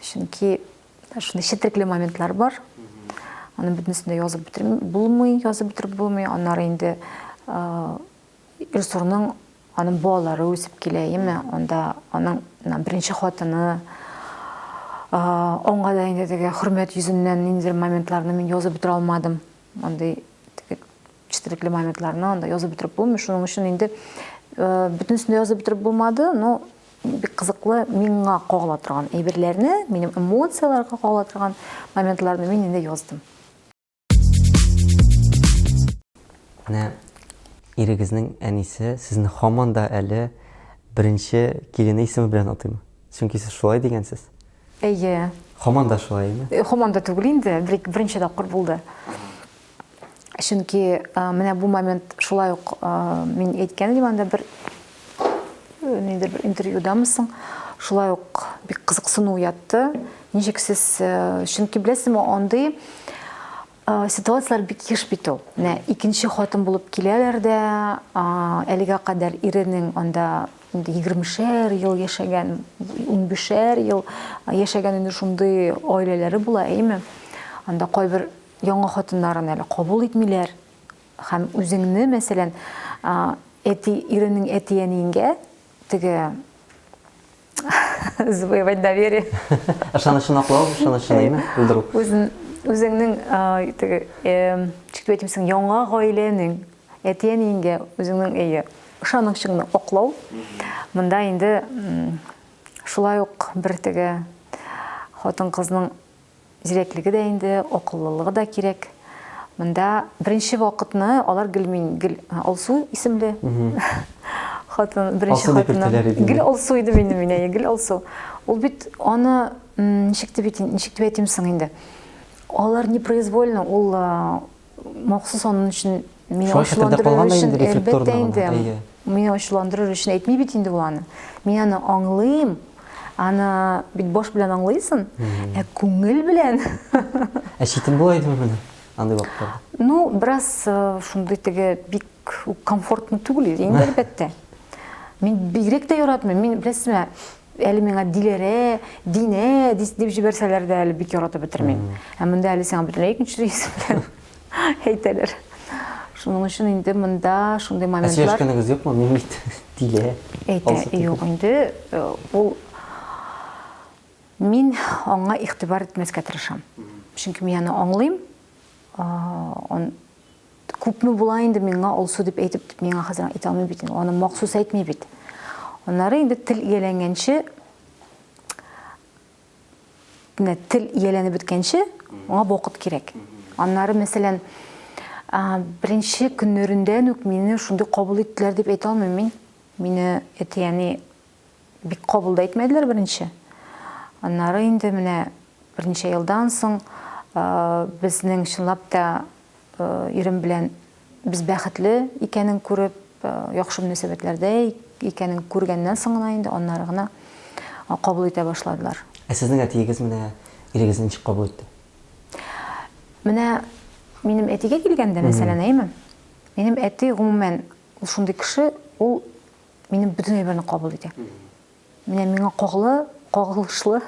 Чөнки шундый четерекле моментлар бар. Аны бөтенесен дә язып бетерми булмый, язып бетереп булмый. Аннары инде Илсурның аның балалары үсеп килә, яме? Анда аның беренче хатыны аңа да инде теге хөрмәт йөзеннән ниндидер моментларны мин язып бетерә алмадым. Андый теге четерекле моментларны анда язып бетереп булмый. Шуның өчен инде бөтенесен дә язып бетереп булмады, но бик кызыклы миңа кагыла торган әйберләрне, минем эмоцияләргә кагыла торган моментларны мин инде яздым. Менә ирегезнең әнисе сезне һаман да әле беренче килене исеме белән атыймы? Чөнки сез шулай дигәнсез. Әйе. Һаман да шулаймы? Э, һаман да түгел инде, беренче тапкыр булды. Чөнки э, менә бу момент шулай ук э, мин әйткән идем анда бер нидер бер интервьюдамы соң, шулай ук бик кызыксыну уятты. Ничек сез, чөнки беләсезме, андый ситуацияләр бик еш бит ул. Менә икенче хатын булып киләләр дә, әлегә кадәр иренең анда инде егермешәр ел яшәгән, унбишәр ел яшәгән инде шундый гаиләләре була, әйеме? Анда кайбер яңа хатыннарын әле кабул итмиләр. Һәм үзеңне, мәсәлән, әти, иренең әти-әниеңгә теге завоевать доверие. Ышанычын аклау, ышанычын әйме, булдыру. Үзен, үзеңнең теге, ничек дип әйтим соң, яңа гаиләнең әти-әниеңгә үзеңнең әйе, ышанычыңны аклау. Монда инде шулай ук бер теге хатын-кызның Зирәклеге дә инде, акыллылыгы да кирәк. Монда беренче вакытны алар гел мин гел Алсу исемле хатын, беренче хатыны. Гел Алсу иде минем мин, гел Алсу. Ул бит аны ничек дип әйтим, ничек дип әйтим соң инде? Алар непроизвольно, ул махсус аның өчен мине ачуландырыр өчен, әлбәттә инде, мине ачуландырыр өчен әйтми бит инде ул аны. Мин аны аңлыйм, аны бит баш белән аңлыйсың, ә күңел белән. Ә читен була идеме менә андый вакытларда? Ну, бераз э, шундый теге бик комфортно түгел иде инде, әлбәттә. Мин бигрәк тә яратмыйм. Мин, беләсезме, Әле миңа Диләрә, Динә дип җибәрсәләр дә әле бик яратып бетермим. Ә монда әле сиңа бөтенләй икенче исем белән әйтәләр. Шуның өчен инде монда шундый моментлар. Ә сөйләшкәнегез юкмы? Мин бит Дилә. Әйтә, юк инде э, ул мин аңа игътибар итмәскә тырышам. Чөнки мин аны аңлыйм. Он Күпме була инде миңа Алсу дип әйтеп дип миңа хәзер әйтә алмыйм бит инде. Аны махсус әйтми бит. Аннары инде тел ияләнгәнче менә тел ияләнеп беткәнче аңа вакыт кирәк. Аннары, мәсәлән, беренче көннәрендән үк мине шундый кабул иттеләр дип әйтә алмыйм мин. Мине әти-әни бик кабул да итмәделәр беренче. Аннары инде менә берничә елдан соң безнең чынлап та Ирем белән без бәхетле икәнен күреп, яхшы мөнәсәбәтләрдә икәнен күргәннән соң гына инде аннары гына кабул итә башладылар. Ә сезнең әтиегез менә ирегезне ничек кабул итте? Менә минем әтигә килгәндә, мәсәлән, әйеме? Минем әти гомумән ул шундый кеше, ул минем бөтен әйберне кабул итә. Менә миңа кагылы, кагылышлы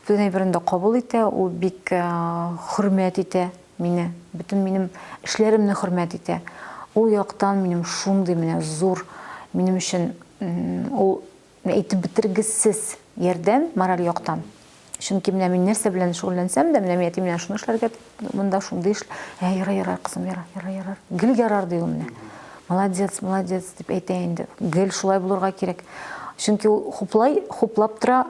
бөтен әйберне дә кабул итә, ул бик хөрмәт итә мине, бөтен минем эшләремне хөрмәт итә. Ул яктан минем шундый менә зур, минем өчен ул әйтеп бетергесез ярдәм мораль яктан. Чөнки менә мин нәрсә белән шөгыльләнсәм дә, менә мин әтием менә шуны эшләргә, монда шундый эш, ә ярар, ярар, кызым, ярар, ярар, ярар. Гел ярар ди ул менә. Молодец, молодец дип әйтә инде. Гел шулай булырга кирәк. Чөнки ул хуплай, хуплап тора,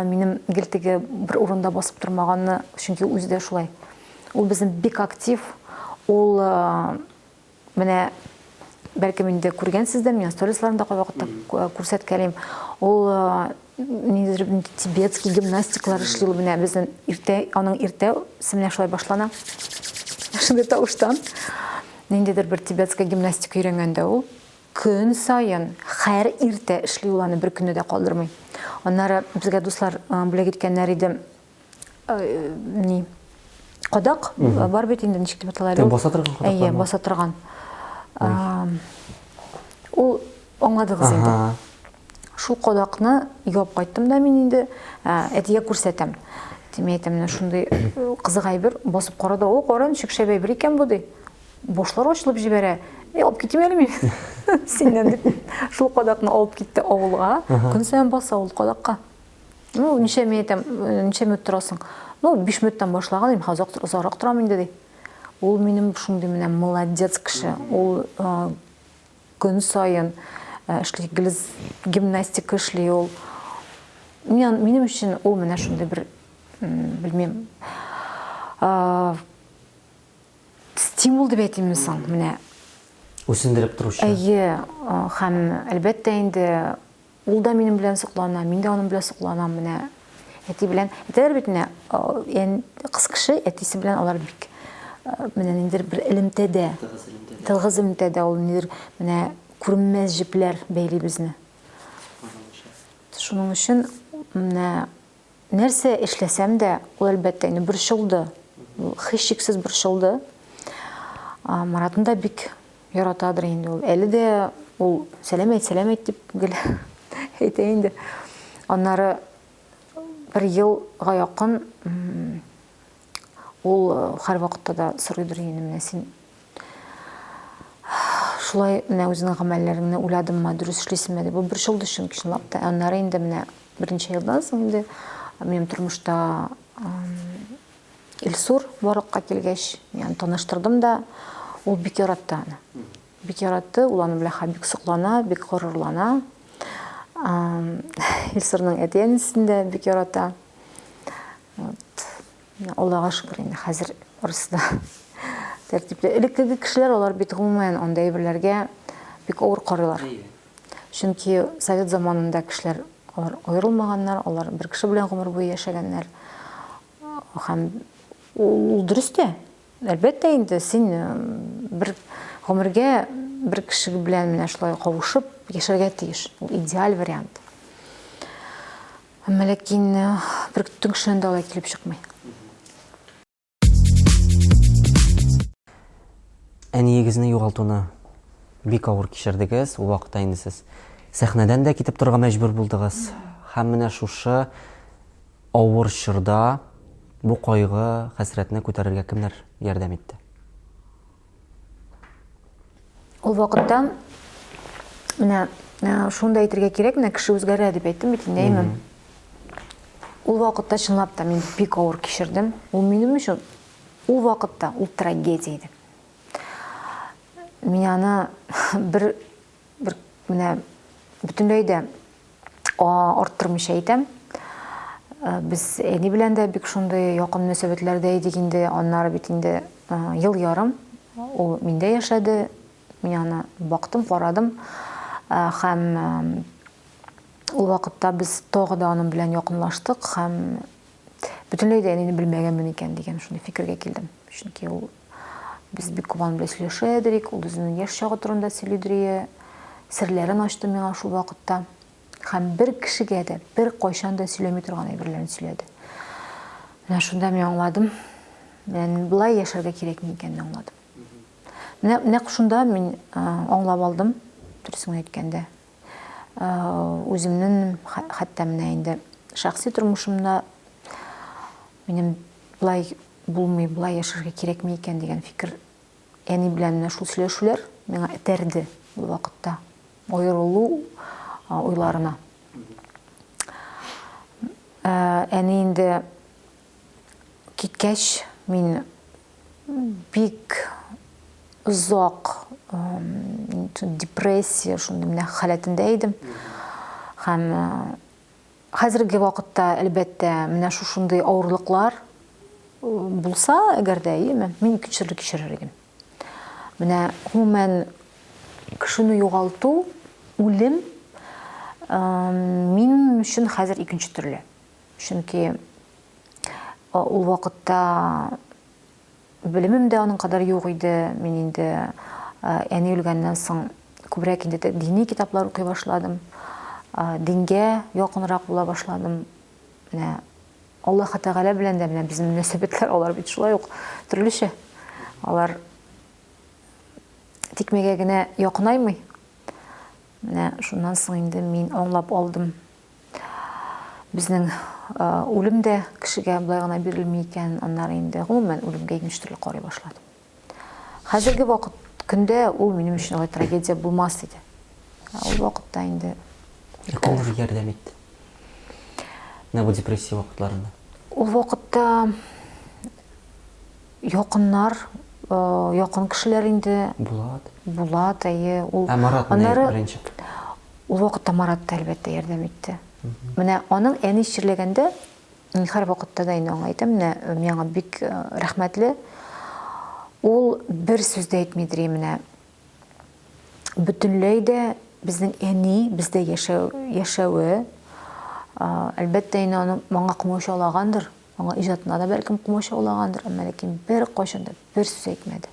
минем гел теге бер урында басып тормаганны, чөнки үзе дә шулай. Ул безнең бик актив, ул Менә бәлкем инде күргәнсездер, мин сторисларымда кайвакытта күрсәткәлим. Ул ниндидер тибетский гимнастикалар эшли ул менә безнең иртә, аның иртә менә шулай башлана. Шундый тавыштан. Ниндидер бер тибетская гимнастика өйрәнгәндә ул көн саен һәр иртә эшли ул аны бер көнне дә калдырмый. Аннары безгә дуслар бүләк иткәннәр иде. Ни кадак бар бит инде, ничек дип атала әле ул? Баса торган кадак. Әйе, баса торган. Ул аңладыгыз инде. Шул кадакны ябып кайттым да мин инде әтигә күрсәтәм. Тимә әйтәм, менә шундый кызык әйбер, басып кара да, о, кара, ничек шәп әйбер икән бу, ди. Башлар ачылып җибәрә. Э, алып китим әле мин синнән дип. Шул кадакны алып китте авылга. Көн саен баса ул кадакка. Ну, ничә мин әйтәм, ничә минут торасың? Ну, 5 минуттан башлаган идем, озак озаграк торам инде ди. Ул минем шундый менә молодец кеше. Ул көн саен эшли, гел гимнастика эшли ул. Мин, минем өчен ул менә шундый бер, белмим, стимул дип әйтимме соң, менә. Үсендереп торучы. Әйе, һәм әлбәттә инде Ул да минем белән соклана, мин дә аның белән сокланам. Менә әти белән әйтәләр бит менә, кыз кеше әтисе белән алар бик менә ниндидер бер элемтәдә. Тыгыз элемтәдә. Тыгыз элемтәдә ул ниндидер менә күренмәс җепләр бәйли безне. Шуның өчен менә Нәрсә эшләсәм дә, ул, әлбәттә, инде борчылды. Ул һичшиксез борчылды. Маратны да бик яратадыр инде ул. Әле дә ул сәлам әйт, сәлам әйт дип гел әйтә инде. Аннары бер елга якын ул һәрвакытта да сорыйдыр инде, менә син Шулай менә үзеңнең гамәлләреңне уйладыңмы, дөрес эшлисеңме дип. Ул борчылды чөнки чынлап та. Аннары инде менә берничә елдан соң инде минем тормышта Илсур барлыкка килгәч, мин аны таныштырдым да, ул бик яратты аны. Бик яратты, ул аның белән бик соклана, бик горурлана. Илсурның әти-әнисен дә бик ярата. Вот. Аллага шөкер инде хәзер барысы да тәртипле. Элеккеге кешеләр алар бит гомумән андый әйберләргә бик авыр карыйлар. Чөнки совет заманында кешеләр алар аерылмаганнар, алар бер кеше белән гомер буе яшәгәннәр. Һәм ул дөрес тә. Әлбәттә инде син бер гомергә бер кеше белән менә шулай кавышып яшәргә тиеш. Ул идеаль вариант. Әмма ләкин бер бөтен кешенең дә алай килеп чыкмый. Әниегезне югалтуны бик авыр кичердегез. Ул вакытта инде сез сәхнәдән дә китеп торырга мәҗбүр булдыгыз. Һәм менә шушы авыр чорда бу кайгы, хәсрәтне күтәрергә кемнәр ярдәм итте? Ул вакытта менә э, шуны да әйтергә кирәк, менә кеше үзгәрә дип әйттем бит инде, әйме? Ул вакытта чынлап та мин бик авыр кичердем. Ул минем өчен ул вакытта ул трагедия иде. Мин аны бер бер менә бөтенләй дә арттырмыйча әйтәм. Э, без әни белән дә бик шундый якын мөнәсәбәтләрдә идек инде. Аннары бит инде э, ел ярым ул миндә яшәде. Мин аны бактым, карадым. Э, һәм ул вакытта без тагы да аның белән якынлаштык һәм бөтенләй дә әнине белмәгәнмен икән дигән шундый фикергә килдем. Чөнки ул без бик күп аның белән сөйләшә идек, ул үзенең яшь чагы турында сөйлидер, серләрен ачты миңа шул вакытта. Һәм бер кешегә дә, бер кайчан да сөйләми торган әйберләрен сөйләде. Менә шунда мин аңладым, менә болай яшәргә кирәкми икәнен аңладым. Менә нәкъ шунда мин аңлап алдым, дөресен әйткәндә. Үземнең хәтта менә инде шәхси тормышымда минем болай булмый, болай яшәргә кирәкми икән дигән фикер әни белән менә шул сөйләшүләр миңа этәрде ул вакытта аерылу уйларына. Әни инде киткәч, мин бик озак депрессия шундый менә халәтендә идем. Һәм хәзерге вакытта, әлбәттә, менә шушындый авырлыклар булса, әгәр дә, әйеме, мин икенче төрле кичерер идем. Менә гомумән кешене югалту, үлем минем өчен хәзер икенче төрле. Чөнки ул вакытта белемем дә аның кадәр юк иде. Мин инде әни үлгәннән соң күбрәк инде дини китаплар укый башладым. Дингә якынрак була башладым. Менә Аллаһ Тәгалә белән дә менә безнең мөнәсәбәтләр алар бит шулай ук төрлечә. Алар тикмәгә генә якынаймый. Менә шуннан соң инде мин аңлап алдым. Безнең үлем дә кешегә болай гына бирелми икән, аннары инде гомумән үлемгә икенче төрле карый башладым. Хәзерге вакыт көндә ул минем өчен алай трагедия булмас иде. Ә ул вакытта инде Ә кемнәр ярдәм итте? Менә бу депрессия вакытларында. Ул вакытта якыннар, якын кешеләр инде. Булат. Булат, әйе. Ул Ә Марат менә рәнҗеп. Ул вакытта Марат та, әлбәттә, ярдәм итте. Менә аның әни чирләгәндә, мин һәрвакытта да инде аңа әйтәм, менә мин аңа бик рәхмәтле. Ул бер сүз дә әйтмидер, менә бөтенләй дә безнең әни бездә яшәү, яшәве, әлбәттә, инде аның моңа комачаулагандыр, аңа иҗатына да бәлкем комачаулагандыр, әмма ләкин беркайчан да бер сүз әйтмәде.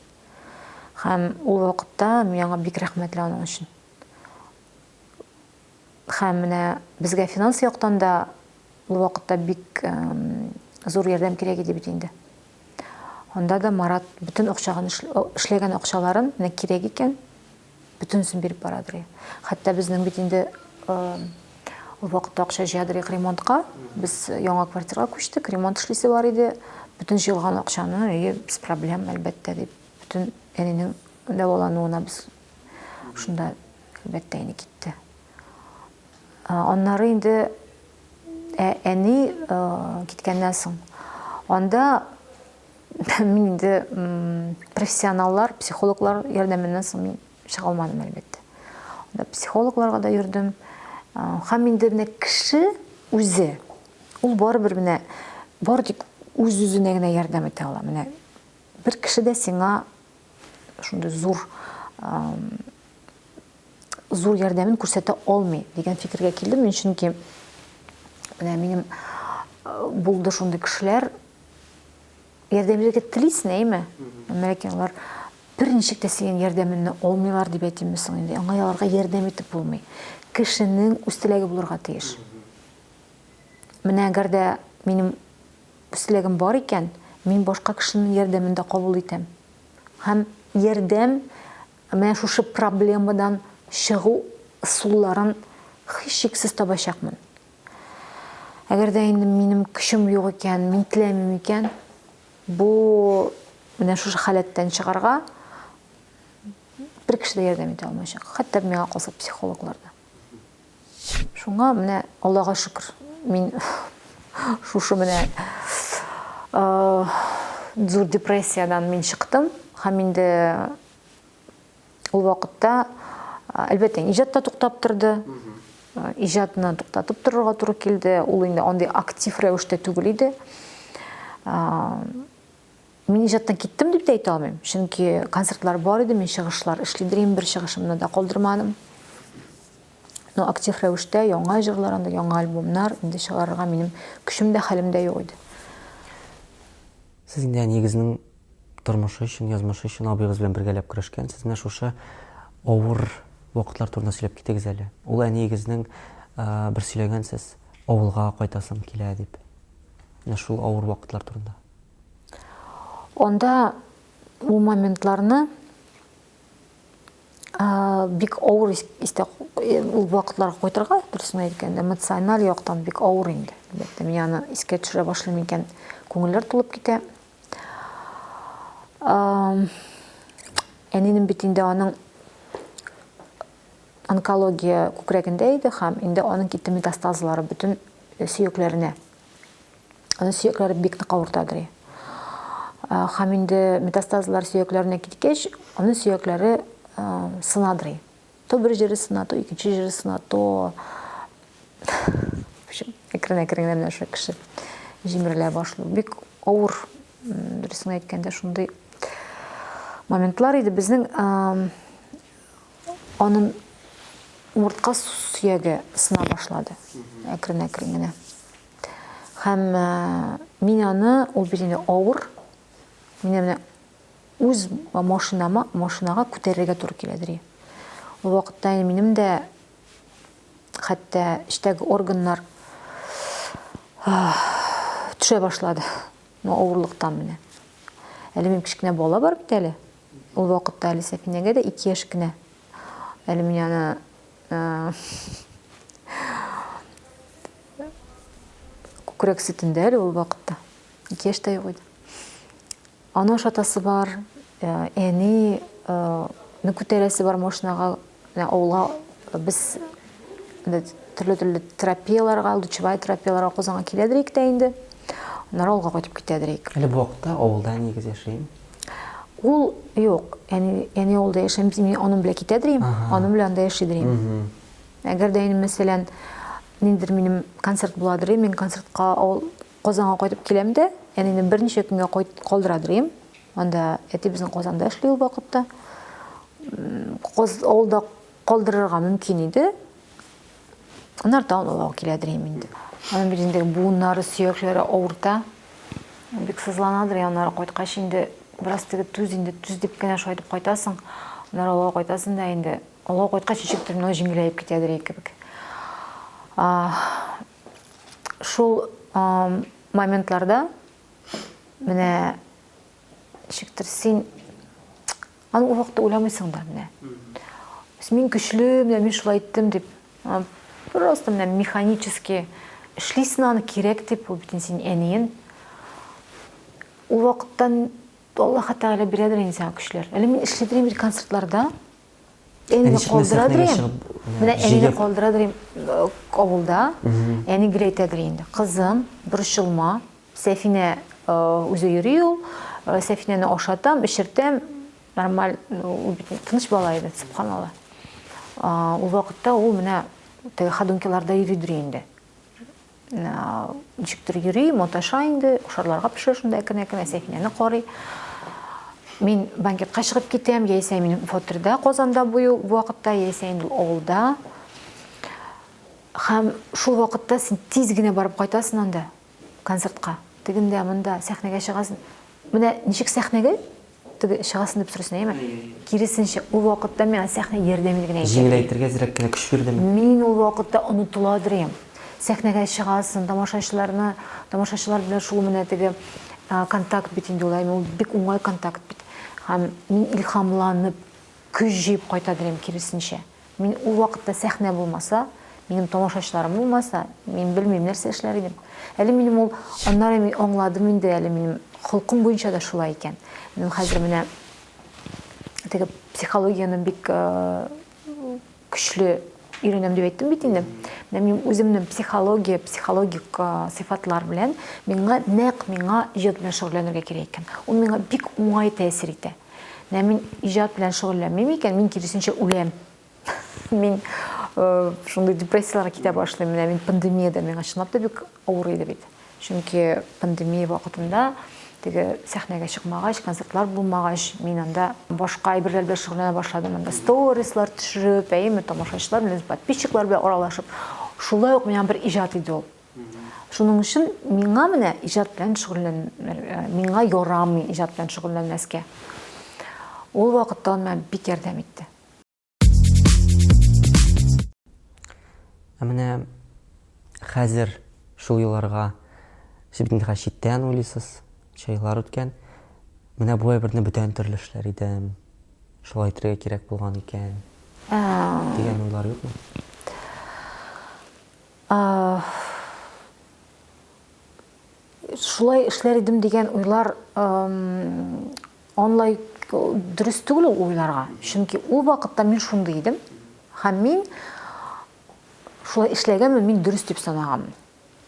Һәм ул вакытта мин аңа бик рәхмәтле аның өчен. Һәм менә безгә финанс яктан да ул вакытта бик зур ярдәм кирәк иде бит инде. Анда да Марат бөтен акчагын эшләгән акчаларын менә кирәк икән, бөтенесен биреп барадыр. Хәтта безнең бит инде ул вакытта акча җыядыр ремонтка. Без яңа квартирага күчтек, ремонт эшлисе бар иде. Бөтен җыелган акчаны, әйе, без проблем, әлбәттә, дип, бөтен әнинең дәвалануына без Шунда, әлбәттә, инде китте. Аннары инде әни киткәннән соң, анда мин инде профессионаллар, психологлар ярдәменнән соң мин чыга алмадым, әлбәттә. Анда психологларга да йөрдем. Һәм инде менә кеше үзе, ул барыбер менә бары тик үз-үзенә генә ярдәм итә ала. Менә бер кеше дә сиңа шундый зур зур ярдәмен күрсәтә алмый дигән фикергә килдем мин, чөнки менә минем булды шундый кешеләр, ярдәм итәргә телисең, әйме, әмма ләкин алар берничек тә синең ярдәмеңне алмыйлар дип әйтимме соң инде, аңа аларга ярдәм итеп булмый. Кешенең үз теләге булырга тиеш. Менә әгәр дә минем үз теләгем бар икән, мин башка кешенең ярдәмен дә кабул итәм. Һәм ярдәм менә шушы проблемадан чыгу ысулларын һичшиксез табачакмын. Әгәр дә инде минем көчем юк икән, мин теләмим икән, бу менә шушы халәттән чыгарга бер кеше дә ярдәм итә алмаячак. Хәтта миңа калса психологлар да. Шуңа менә Аллага шөкер, мин шушы менә зур депрессиядән мин чыктым һәм инде ул вакытта, әлбәттә, иҗат та туктап торды. Иҗатны туктатып торырга туры килде. Ул инде андый актив рәвештә түгел иде. Мин иҗаттан киттем дип тә әйтә алмыйм, чөнки концертлар бар иде, мин чыгышлар эшлидер идем, бер чыгышымны да калдырмадым. Но актив рәвештә яңа җырлар, анда яңа альбомнар инде чыгарырга минем көчем дә, хәлем дә юк иде. Сез инде әниегезнең тормышы өчен, язмышы өчен абыегыз белән бергәләп көрәшкәнсез. Менә шушы авыр вакытлар турында сөйләп китегез әле. Ул әниегезнең бер сөйләгәнсез, авылга кайтасым килә дип. Менә шул авыр вакытлар турында. Анда ул моментларны. Бик авыр истә ул вакытларга кайтырга, дөресен әйткәндә, эмоциональ яктан бик авыр инде. Әлбәттә, мин аны искә төшерә башлыйм икән, күңелләр тулып китә. Әнинең бит инде аның онкология күкрәгендә иде һәм инде аның китте метастазлары бөтен сөякләренә. Аның сөякләре бик нык авыртадыр. Һәм инде метастазлар сөякләренә киткәч, аның сөякләре сынадыр. То бер җире сына, то икенче җире сына, то в общем, әкрен-әкрен генә менә шул кеше җимерелә башлый. Бик авыр, дөресен әйткәндә, шундый моментлар иде. Безнең Аның умыртка сөяге сына башлады. Әкрен-әкрен генә. Һәм мин аны, ул бит инде авыр, мине менә үз машинама, машинага күтәрергә туры киләдер. Ул вакытта инде минем дә хәтта эчтәге органнар төшә башлады. Ну, авырлыктан менә. Әле минем кечкенә бала бар бит әле. Ул вакытта әле Сәфинәгә дә 2 яшь кенә. Әле мин аны күкрәк сөтендә әле ул вакытта. 2 яшь тә юк иде. Аны ашатасы бар, әни ны күтәрәсе бар машинага, менә авылга без төрле-төрле терапияләргә, лучевая терапияләргә Казанга киләдер идек тә инде. Аннары авылга кайтып китәдер идек. Әле бу вакытта авылда әниегез яши? Ул юк, әни, әни авылда яшәми, мин аның белән китәдер идем, аның белән анда яшидер идем. Әгәр дә инде, мәсәлән, ниндидер минем концерт буладыр, мин концертка авыл Казанга кайтып киләм дә, әнине берничә көнгә калдырадыр идем. Анда әти безнең Казанда эшли ул вакытта. Авылда калдырырга мөмкин иде. Аннары тагын авылга киләдер идем инде. Аның бит инде буыннары, сөякләре авырта. Бик сызланадыр, аннары кайткач инде бераз теге түз инде, түз дип кенә шулай итеп кайтасың. Аннары авылга кайтасың да инде, авылга кайткач ничектер менә җиңеләеп китәдер кебек. Шул моментларда менә ничектер син аны ул вакытта уйламыйсың да менә. Мин көчле, менә мин шулай иттем дип. Просто менә механически эшлисең аны кирәк дип, ул бит инде синең әниең. Ул вакыттан Аллаһ Тәгалә бирәдер инде сиңа көчләр. Әле мин эшләдер инде концертларда. Әнине калдырадыр идем. Менә әнине калдырадыр идем э, авылда. Әни гел әйтәдер инде. Кызым, борчылма. Сәфинә э, үзе йөри ул. Э, Сәфинәне ашатам, эчертәм. Нормаль, ул бит тыныч бала иде, субханалла. Ул вакытта ул менә теге ходункиларда йөридер инде. Ничектер йөри, маташа инде, ашарларга пешерә шунда әкрен-әкрен, Сәфинәне карый. Мин банкетка чыгып китәм, яисә мин фатирда Казанда бу вакытта, яисә инде авылда. Һәм шул вакытта син тиз генә барып кайтасың анда концертка. Тегендә, монда сәхнәгә чыгасың. Менә ничек сәхнәгә Теге чыгасың дип сорыйсың, әйеме? Киресенчә, ул вакытта миңа сәхнә ярдәм генә итә. Җиңеләйтергә әзрәк кенә көч бирдеме? Мин ул вакытта онытыладыр идем. Сәхнәгә чыгасың, тамашачыларны, тамашачылар белән шул менә теге контакт бит инде ул, әйеме? Ул бик уңай контакт бит. Һәм мин илһамланып, көч җыеп кайтадыр идем, киресенчә. Мин ул вакытта сәхнә булмаса, минем тамашачыларым булмаса, мин белмим, нәрсә эшләр идем. Әле минем ул, аннары мин аңладым инде, әле минем холкым буенча да шулай икән. Минем хәзер менә теге психологияне бик э, көчле өйрәнәм дип әйттем бит инде. Менә мин үземнең психология, психологик э, сыйфатлар белән миңа нәкъ миңа иҗат белән шөгыльләнергә кирәк икән. Ул миңа бик уңай тәэсир итә. Менә мин иҗат белән шөгыльләнмим икән, мин киресенчә үләм. Мин э, шундый депрессияләргә китә башлыйм. Менә мин пандемиядә миңа чынлап та бик авыр иде бит. Чөнки пандемия вакытында теге сәхнәгә чыкмагач, концертлар булмагач, мин анда башка әйберләр белән шөгыльләнә башладым. Анда сторислар төшереп, әйеме, тамашачылар белән, подписчиклар белән аралашып. Шулай ук миңа бер иҗат иде ул. Шуның өчен миңа менә иҗат белән шөгыльлән, миңа ярамый иҗат белән шөгыльләнмәскә. Ул вакытта ул миңа бик ярдәм итте. Ә менә хәзер шул елларга сез бит инде хәзер читтән уйлыйсыз, ничә еллар үткән. Менә бу әйберне бүтән төрле эшләр идем. Шулай итәргә кирәк булган икән. Дигән уйлар юкмы? Шулай эшләр идем дигән уйлар анлай дөрес түгел ул уйларга. Чөнки ул вакытта мин шундый идем. Һәм мин шулай эшләгәнмен, мин дөрес дип санаганмын.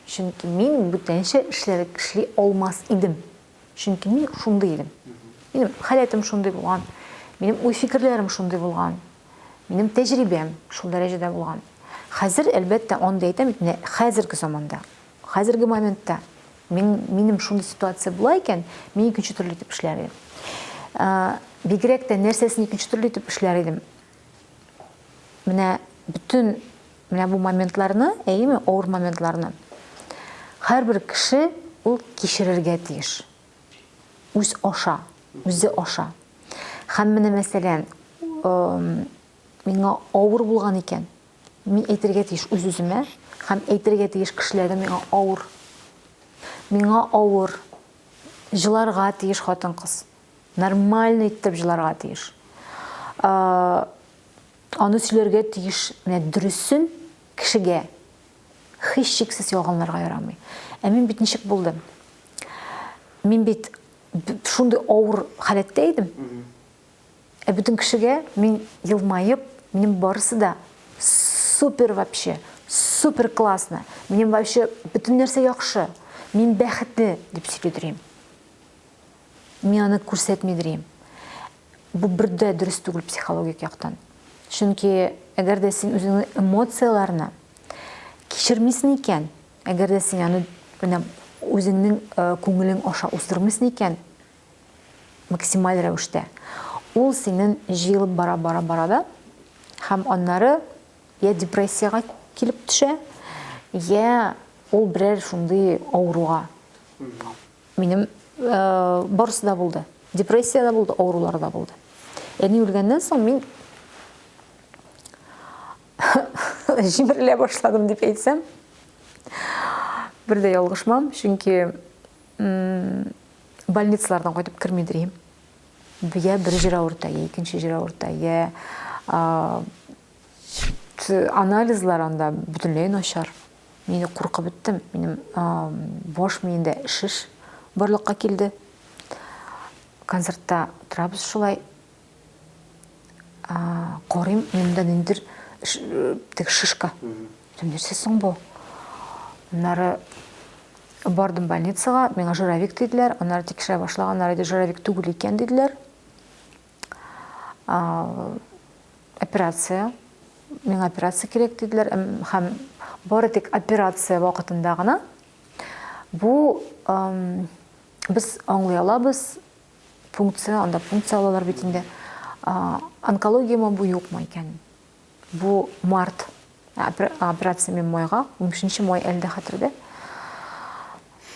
Чөнки мин бүтәнчә эшләр эшли алмас идем. Чөнки мин шундый идем. Минем халәтем шундый булган, минем уй-фикерләрем шундый булган, минем тәҗрибәм шул дәрәҗәдә булган. Хәзер, әлбәттә, андый әйтәм бит, менә хәзерге заманда, хәзерге моментта мин, минем шундый ситуация була икән, мин икенче төрле итеп эшләр идем. Бигрәк тә нәрсәсен икенче төрле итеп эшләр идем? Менә бөтен менә бу моментларны, әйеме, авыр моментларны һәрбер кеше ул кичерергә тиеш. Үз аша, үзе аша. Һәм менә мәсәлән, миңа авыр булган икән, мин әйтергә тиеш үз-үземә һәм әйтергә тиеш кешеләргә миңа авыр. Миңа авыр. Җыларга тиеш хатын-кыз. Нормально итеп җыларга тиеш. Аны сөйләргә тиеш, менә дөресен кешегә һичшиксез ялганларга ярамый. Ә мин бит ничек булдым? Мин бит шундый авыр халәттә идем. Ә бөтен кешегә мин елмаеп, минем барысы да супер вообще, супер классно. Минем вообще бөтен нәрсә яхшы. Мин бәхетле дип сөйли Мин аны күрсәтми дөрим. Бу бер дә дөрес түгел психологик яктан. Чөнки әгәр дә син үзеңнең эмоцияләрне кичермисең икән, әгәр дә син аны менә үзеңнең э, күңелең аша уздырмыйсың икән, максималь рәвештә, ул синең җыелып бара бара бара да һәм аннары я депрессиягә килеп төшә, я ул берәр шундый авыруга. Минем барысы да булды. Депрессия дә булды, авырулар да булды. Әни үлгәннән соң мин җимерелә башладым дип әйтсәм, бер дә ялгышмам, чөнки больницалардан кайтып керми дирим. Я бер җир авырта, я икенче җир авырта, я анализлар анда бөтенләй начар. Мин куркып беттем. Минем баш миендә шеш барлыкка килде. Концертта торабыз шулай. Карыйм, миндә ниндидер теге шишка. Нәрсә соң бу? Аннары бардым больницага, миңа жировик диделәр. Аннары тикшерә башлаганнар иде, жировик түгел икән диделәр. Операция, миңа операция кирәк диделәр һәм бары тик операция вакытында гына бу без аңлый алабыз, пункция, анда пункция алалар бит инде. Онкологиямы бу юкмы икән? Бу март операция мин майга, 15 май әле дә хәтердә.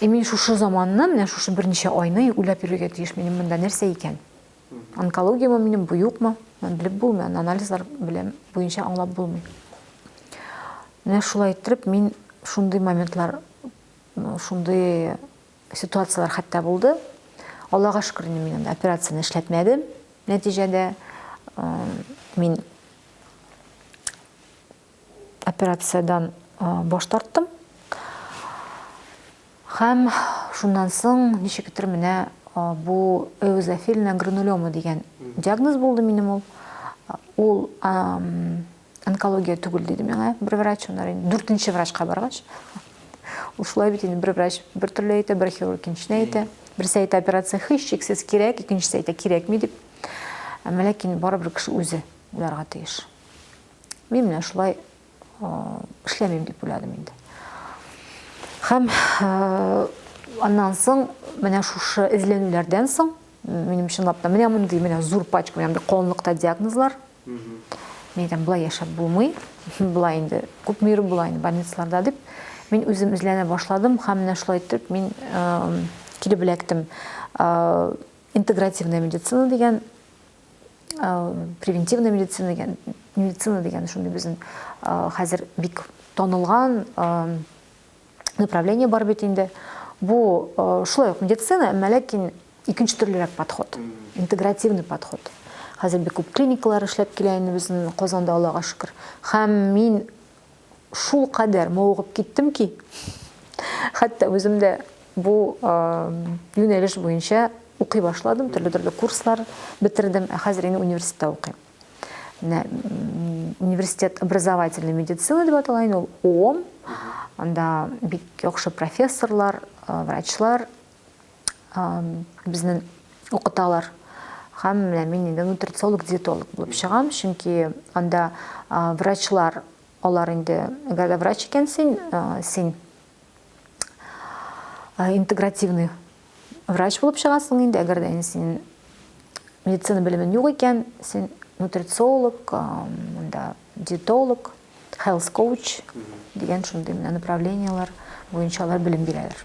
И мин шушы заманны, менә шушы берничә айны уйлап йөрергә тиеш, минем монда нәрсә икән? Онкологиямы минем бу юкмы? Белеп булмый, аны анализлар белән буенча аңлап булмый. Менә шулай иттереп мин шундый моментлар, шундый ситуацияләр хәтта булды. Аллага шөкер, инде мин анда операцияне эшләтмәдем. Нәтиҗәдә мин операциядән баш тарттым. Һәм шуннан соң ничектер менә бу эозофильная гранулема дигән диагноз булды минем ул. Ул онкология түгел диде миңа бер врач, аннары инде дүртенче врачка баргач. Ул шулай бит инде бер врач бер төрле әйтә, бер хирург икенчесенә әйтә. Берсе әйтә операция һичшиксез кирәк, икенчесе әйтә кирәкми дип. Әмма ләкин барыбер кеше үзе уйларга тиеш. Мин менә шулай эшләмим дип уйладым инде. Һәм аннан соң менә шушы эзләнүләрдән соң минем чынлап та менә мондый менә зур пачка, менә мондый калынлыкта диагнозлар. Мин әйтәм, болай яшәп булмый, болай инде күпме йөреп була инде больницаларда дип. Мин үзем эзләнә башладым һәм менә шулай итеп мин килеп эләктем. Интегративная медицина дигән превентивная медицина дигән медицина дигән шундый безнең хәзер бик танылган направление бар бит инде. Бу шулай ук медицина, әмма ләкин икенче төрлерәк подход, интегративный подход. Хәзер бик күп клиникалар эшләп килә инде безнең Казанда, Аллага шөкер. Һәм мин шул кадәр мавыгып киттем ки, хәтта үзем дә бу юнәлеш буенча укый башладым, төрле-төрле курслар бетердем, ә хәзер инде университетта укыйм. Менә университет образовательной медицины дип атала инде ул ООМ. Анда бик яхшы профессорлар, врачлар безнең укыталар. Һәм менә мин инде нутрициолог, диетолог булып чыгам, чөнки анда врачлар, алар инде, әгәр дә врач икән син, син интегративный врач булып чыгасың инде, әгәр дә инде син медицина белемен юк икән, син нутрициолог, анда диетолог, health coach дигән шундый менә направлениеләр буенча алар белем бирәләр.